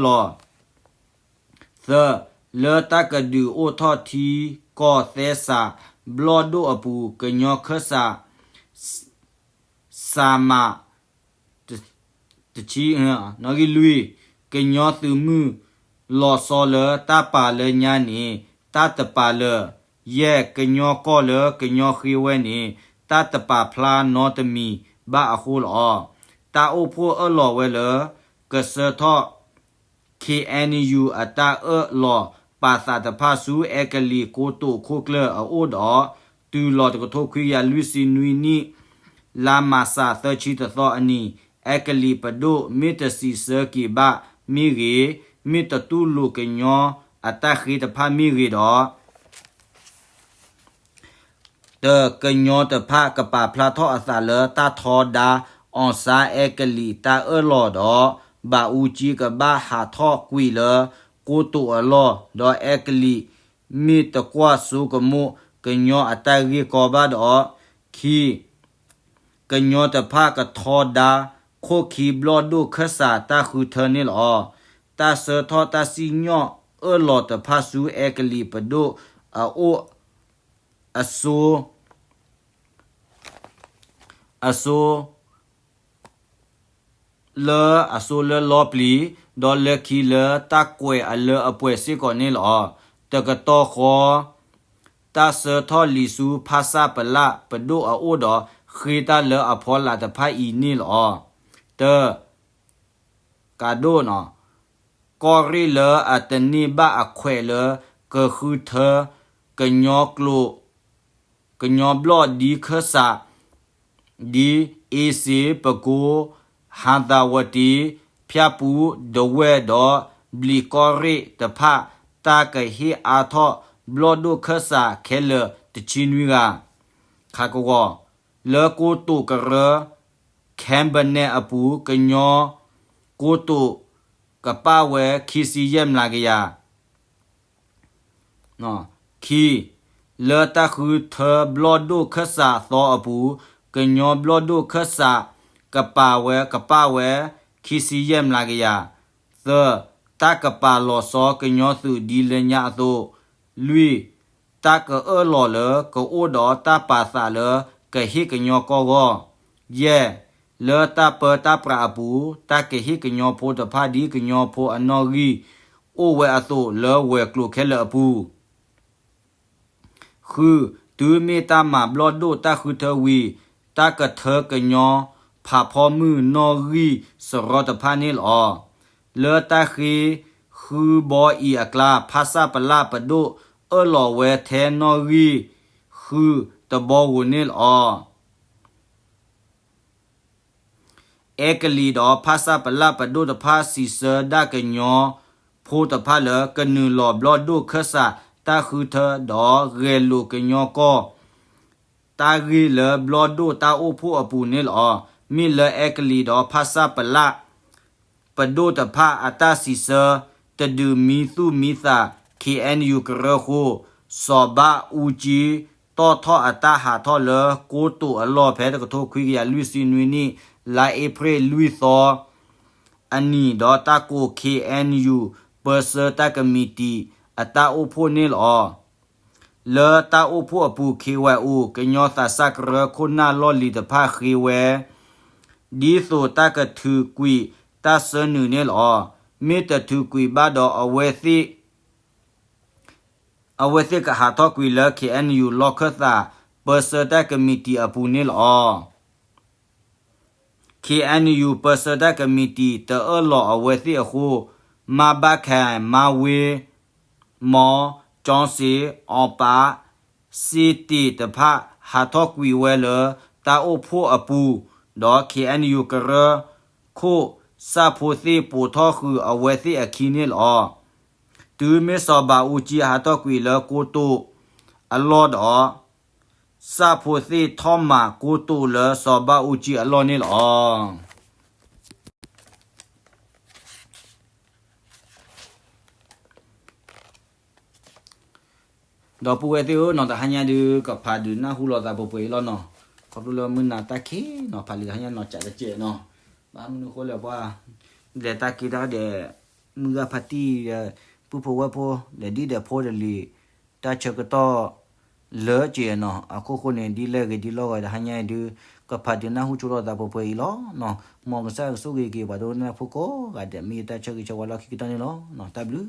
လၢတၢ်ကဒုးအိၣ်ထီၣ်ထံကီၢ်သဲစးဘျီၣ်ဒိၣ်အပူၤ ကညီခၢၣ်စး စးမး တဆံ, နီၣ်ဂံၢ်လွံၢ်, ကညီသုးမုၢ်လီၤဆီလၢတၢ်ပာ်လၢညါန့ၣ် တၢ်တပာ်လၢာ်, ယဲၢ်, ကညီကီၢ်လၢကညီဃ့ဝဲန့ၣ် တၢ်တပာ်ဖျါနီတမံၤဘၣ်အဃိလီၤ. တၢ်အိၣ်ဖှိၣ်အၢၣ်လီၤဝဲလၢ ကဆှၢထီၣ် ခ့ၣ်အဲၣ်ယူၣ် အတၢ်အၢၣ်လီၤပာ်သးတဖၣ်ဆူအဲကလံးကိတိာ်ခိၣ်ကျၢၢ်အအိၣ်ဒီး တုၤလီၤတကထိခွံကယၤလွံၢ်ဆံနွံနံၣ် လါမးစးသၢဆံတသီအနံၤ အဲကလံးပဒိၣ်မ့ၢ်တစံးဆၢက့ၤဘၣ်မ့ၢ်ဂ့ၤ, မ့ၢ်တတူၢ်လိာ်ကညီအတၢ်ဃ့တဖၣ်မ့ၢ်ဂ့ၤဒီး တကညီတဖၣ်ကပာ်ဖျါထီၣ်အသးလၢတၢ်ထီဒါ အောင်ဆန်း အဲကလံးတၢ်အၢၣ်လီၤဒီး ဘးအူကၠံကဘၣ်ဟးထီၣ်ကွံာ်လၢကိတိာ်အလီၢ်, ဒီးအဲကလံးမ့ၢ်တကွၢ်ဆိကမိၣ် ကညီအတၢ်ဂ့ၢ်ကီဘၣ်ဒီး, ခံ, ကညီတဖၣ်ကထီဒါ ခိၣ်ခံဘျီၣ်ဒိၣ်ခၢၣ်စးတၢ်ဃုထၢန့ၣ်လီၤ. တၢ်ဆှၢထီၣ်တၢ်စံၣ်ညီၣ်အၢၣ်လီၤတဖၣ်ဆူအဲကလံးပဒိၣ်အအိၣ် အစိ အစိ လၢအစိလၢလီပျံၤ, ဒီးလၢခံလၢတၢ်ကွဲးအလၢအပှဲၤစ့ၢ်ကီးန့ၣ်လီၤ. တကတီၢ်ဃီ တၢ်ဆှၢထီၣ်လံာ်ဆူဖၣ်ဆၣ်ပလၣ်ပဒိၣ်အအိၣ်ဒီး ဃ့တၢ်လၢအဖီလာ်တဖၣ်အံၤန့ၣ်လီၤ. တ ကးဒိၣ်နီၤ, ကီၢ်ရ့ၣ်လၢအတန့ၢ်ဘၣ်အခွဲးလၢကဃုထၢ ကညီကျိာ် ကညီဘျီၣ်ဒ်ခၢၣ်စး ဒ်အ့စ့ၤ, ပကိ, ဟါသးဝတံ, ဖၠၣ်ပူၣ်, ဒဝဲၢ်ဒီးဘျံးကီၢ်ရ့ၣ်တဖၣ် တၢ်ကဟ့ၣ်အါထီၣ်ဘျီၣ်ဒိၣ်ခၢၣ်စးခဲလၢာ်တဆံနွံဂၤ ခးကဝီၤ, လၢကိတိာ်ကရၢ Cabinet အပူၤ ကညီကိတိာ်ကပာ်ဝဲခံဆံယဲၢ်မျးကယၤ ခံ, လၢတၢ်ဃုထၢဘျီၣ်ဒိၣ်ခၢၣ်စးသီအပူၤ ကညီဘျီၣ်ဒိၣ်ခၢၣ်စး ကပာ်ဝဲ ကပာ်ဝဲ ခံဆံယဲၢ်မျးကယၤ, သၢ, တၢ်ကပာ်လီၤဆီကညီသုးဒ်လၢညါအသိး, လွံၢ်, တၢ်ကအၢၣ်လီၤလၢကအိၣ်ဒီးတၢ်ပာ်သးလၢကဟ့ၣ်ကညီကီၢ်ဂီၢ်, ယဲၢ်, လၢတၢ်ပၢတၢ်ပြးအပူၤ တၢ်ကဟ့ၣ်ကညီဖိတဖၣ်ဒ်ကညီဖိအနီၣ်ဂံၢ် အိၣ်ဝဲအသိးလၢဝဲၤကျိၤခဲလၢာ်အပူၤ ဃု, တုၤမ့ၢ်တၢ်မၤဘျီၣ်ဒိၣ်တၢ်ဃုထၢဝံၤ တၢ်ကထၢကညီဖးဖီမုၢ်နီၣ်ဂံၢ်စရီတဖၣ်န့ၣ်လီၤ. လၢတၢ်ဃ့ဃုဘီအံၤအကျါ ဖၣ်ဆၣ်ပလၣ်ပဒိၣ်အၢၣ်လီၤဝဲထဲနီၣ်ဂံၢ်ဃုတဘီဧိၤန့ၣ်လီၤ. အဲကလံးဒီးဖၣ်ဆၣ်ပလၣ်ပဒိၣ်တဖၣ်စံးဆၢဒၣ်ကညီဖိတဖၣ်လၢ ကနုာ်လီၤဘျီၣ်ဒိၣ်ခၢၣ်စးတၢ်ဃုထၢဒီးဂဲၤလိာ်ကညီကီၢ် တၢ်ဂ့ၢ်လၢဘျီၣ်ဒိၣ်တၢ်အိၣ်ဖှိၣ်အပူၤန့ၣ်လီၤ. မ့ၢ်လၢအဲကလံးဒီးဖၣ်ဆၣ်ပလၣ် ပဒိၣ်တဖၣ်အတၢ်စံးဆၢ တဒုးမံသူၣ်မံသး ခ့ၣ်အဲၣ်ယူၣ်ကရၢဃိ စီၤဘးအူကၠံ တီၣ်ထီၣ်အတၢ်ဟးထီၣ်လၢကိတိာ်အလီၢ်ဖဲတကထိခွံကယၤလွံၢ်ဆံနွံနံၣ် လါအ့ဖြ့ၣ်လွံၢ်သီအနံၤ ဒီးတၢ်ကိး ခ့ၣ်အဲၣ်ယူၣ် ပၢဆှၢတၢ်ကမံးတံာ်အတၢ်အိၣ်ဖှိၣ်န့ၣ်လီၤ. လၢတၢ်အိၣ်ဖှိၣ်အပူၤ ခ့ၣ်ဝဲၣ်အိၣ် ကညီသးစၢ်ကရၢခိၣ်နၢ်လီၢ်လံၤတဖၣ်ဃ့ဝဲ ဒ်သိးတၢ်ကထုးကွံာ်တၢ်ဆၢနုာ်န့ၣ်လီၤ. မ့ၢ်တထုးကွံာ်ဘၣ်ဒီးအဝဲသ့ၣ် အဝဲသ့ၣ်ကဟးထီၣ်ကွံာ်လၢ ခ့ၣ်အဲၣ်ယူၣ် လီၢ်ခၢၣ်သး ပၢဆှၢတၢ်ကမံးတံာ်အပူၤန့ၣ်လီၤ. ခ့ၣ်အဲၣ်ယူၣ် ပၢဆှၢတၢ်ကမံးတံာ် တအၢၣ်လီၤအဝဲသ့ၣ်အဃိ မါဘၣ်ခဲၣ် မါဝ့ မီ ကၠီစ့ အီပး စ့တ့ၢ်တဖၣ် ဟးထီၣ်ကွံာ်ဝဲလၢတၢ်အိၣ်ဖှိၣ်အပူၤ ဒီး ခ့ၣ်အဲၣ်ယူၣ် ကရၢခိၣ် စၣ်ဖိသ့ၣ်ပိာ်ထီၣ်ဃုာ်အဝဲသ့ၣ်အခံန့ၣ်လီၤ. တုၤမ့ၢ်စီၤဘးအူကၠံဟးထီၣ်ကွံာ်လၢကိတိာ်အလီၢ်ဒီး စၣ်ဖိသ့ၣ်ထီၣ်မၤကိတိာ်လၢစီၤဘၣ်အူကၠံအလီၢ်န့ၣ်လီၤ. ဒီပုၢ်ဝဲၢ်သ့ၣ်ဧၢနီၤ, တဟါညါဒုး ကဖးဒုးနၢ်ဟူလိာ်သးပှဲၤပှဲၤအံၤလီၤနီၤ. ခီဖျိလၢမုၢ်နၤတၢ်ခံးနီၤ, ဖးလံာ်တဟါညါနီၤ ကးတကဲးနီၤ. ဘၣ်မနုၤအဃိလဲၣ်ပှၤ လဲၤတၢ်က့ၤတၢ်ဒီး မုၢ်ဂၤဖါတံၢ်ဒီး ပုၢ်ဖိဝဲၢ်ဖိ လဲၤဒံၣ်ဒီးဖိတလံၤ တၢ်ဆၢကတီၢ် လၢက့ၤနီၤ. အခိၣ်ဃိန့ၣ် ဒ်လဲၣ်ဂ့ၤဒ်လဲၣ်ဂ့ၤ တဟါညါအံၤဒုး ကဖးဒုးနၢ်ဟူဆိလိာ်သးပှဲၤပှဲၤအံၤလီၤနီၤ. မ်ကစၢ်ယွၤကဆိၣ်ဂ့ၤက့ၤပှၤဒိကနၣ်ဖိကိးဂၤဒဲး မ့ၢ်ယတၢ်ဆၢဂ့ၤဆၢဝါလီၢ်ခံကတၢၢ်န့ၣ်လီၤ. တၢ်ဘျုး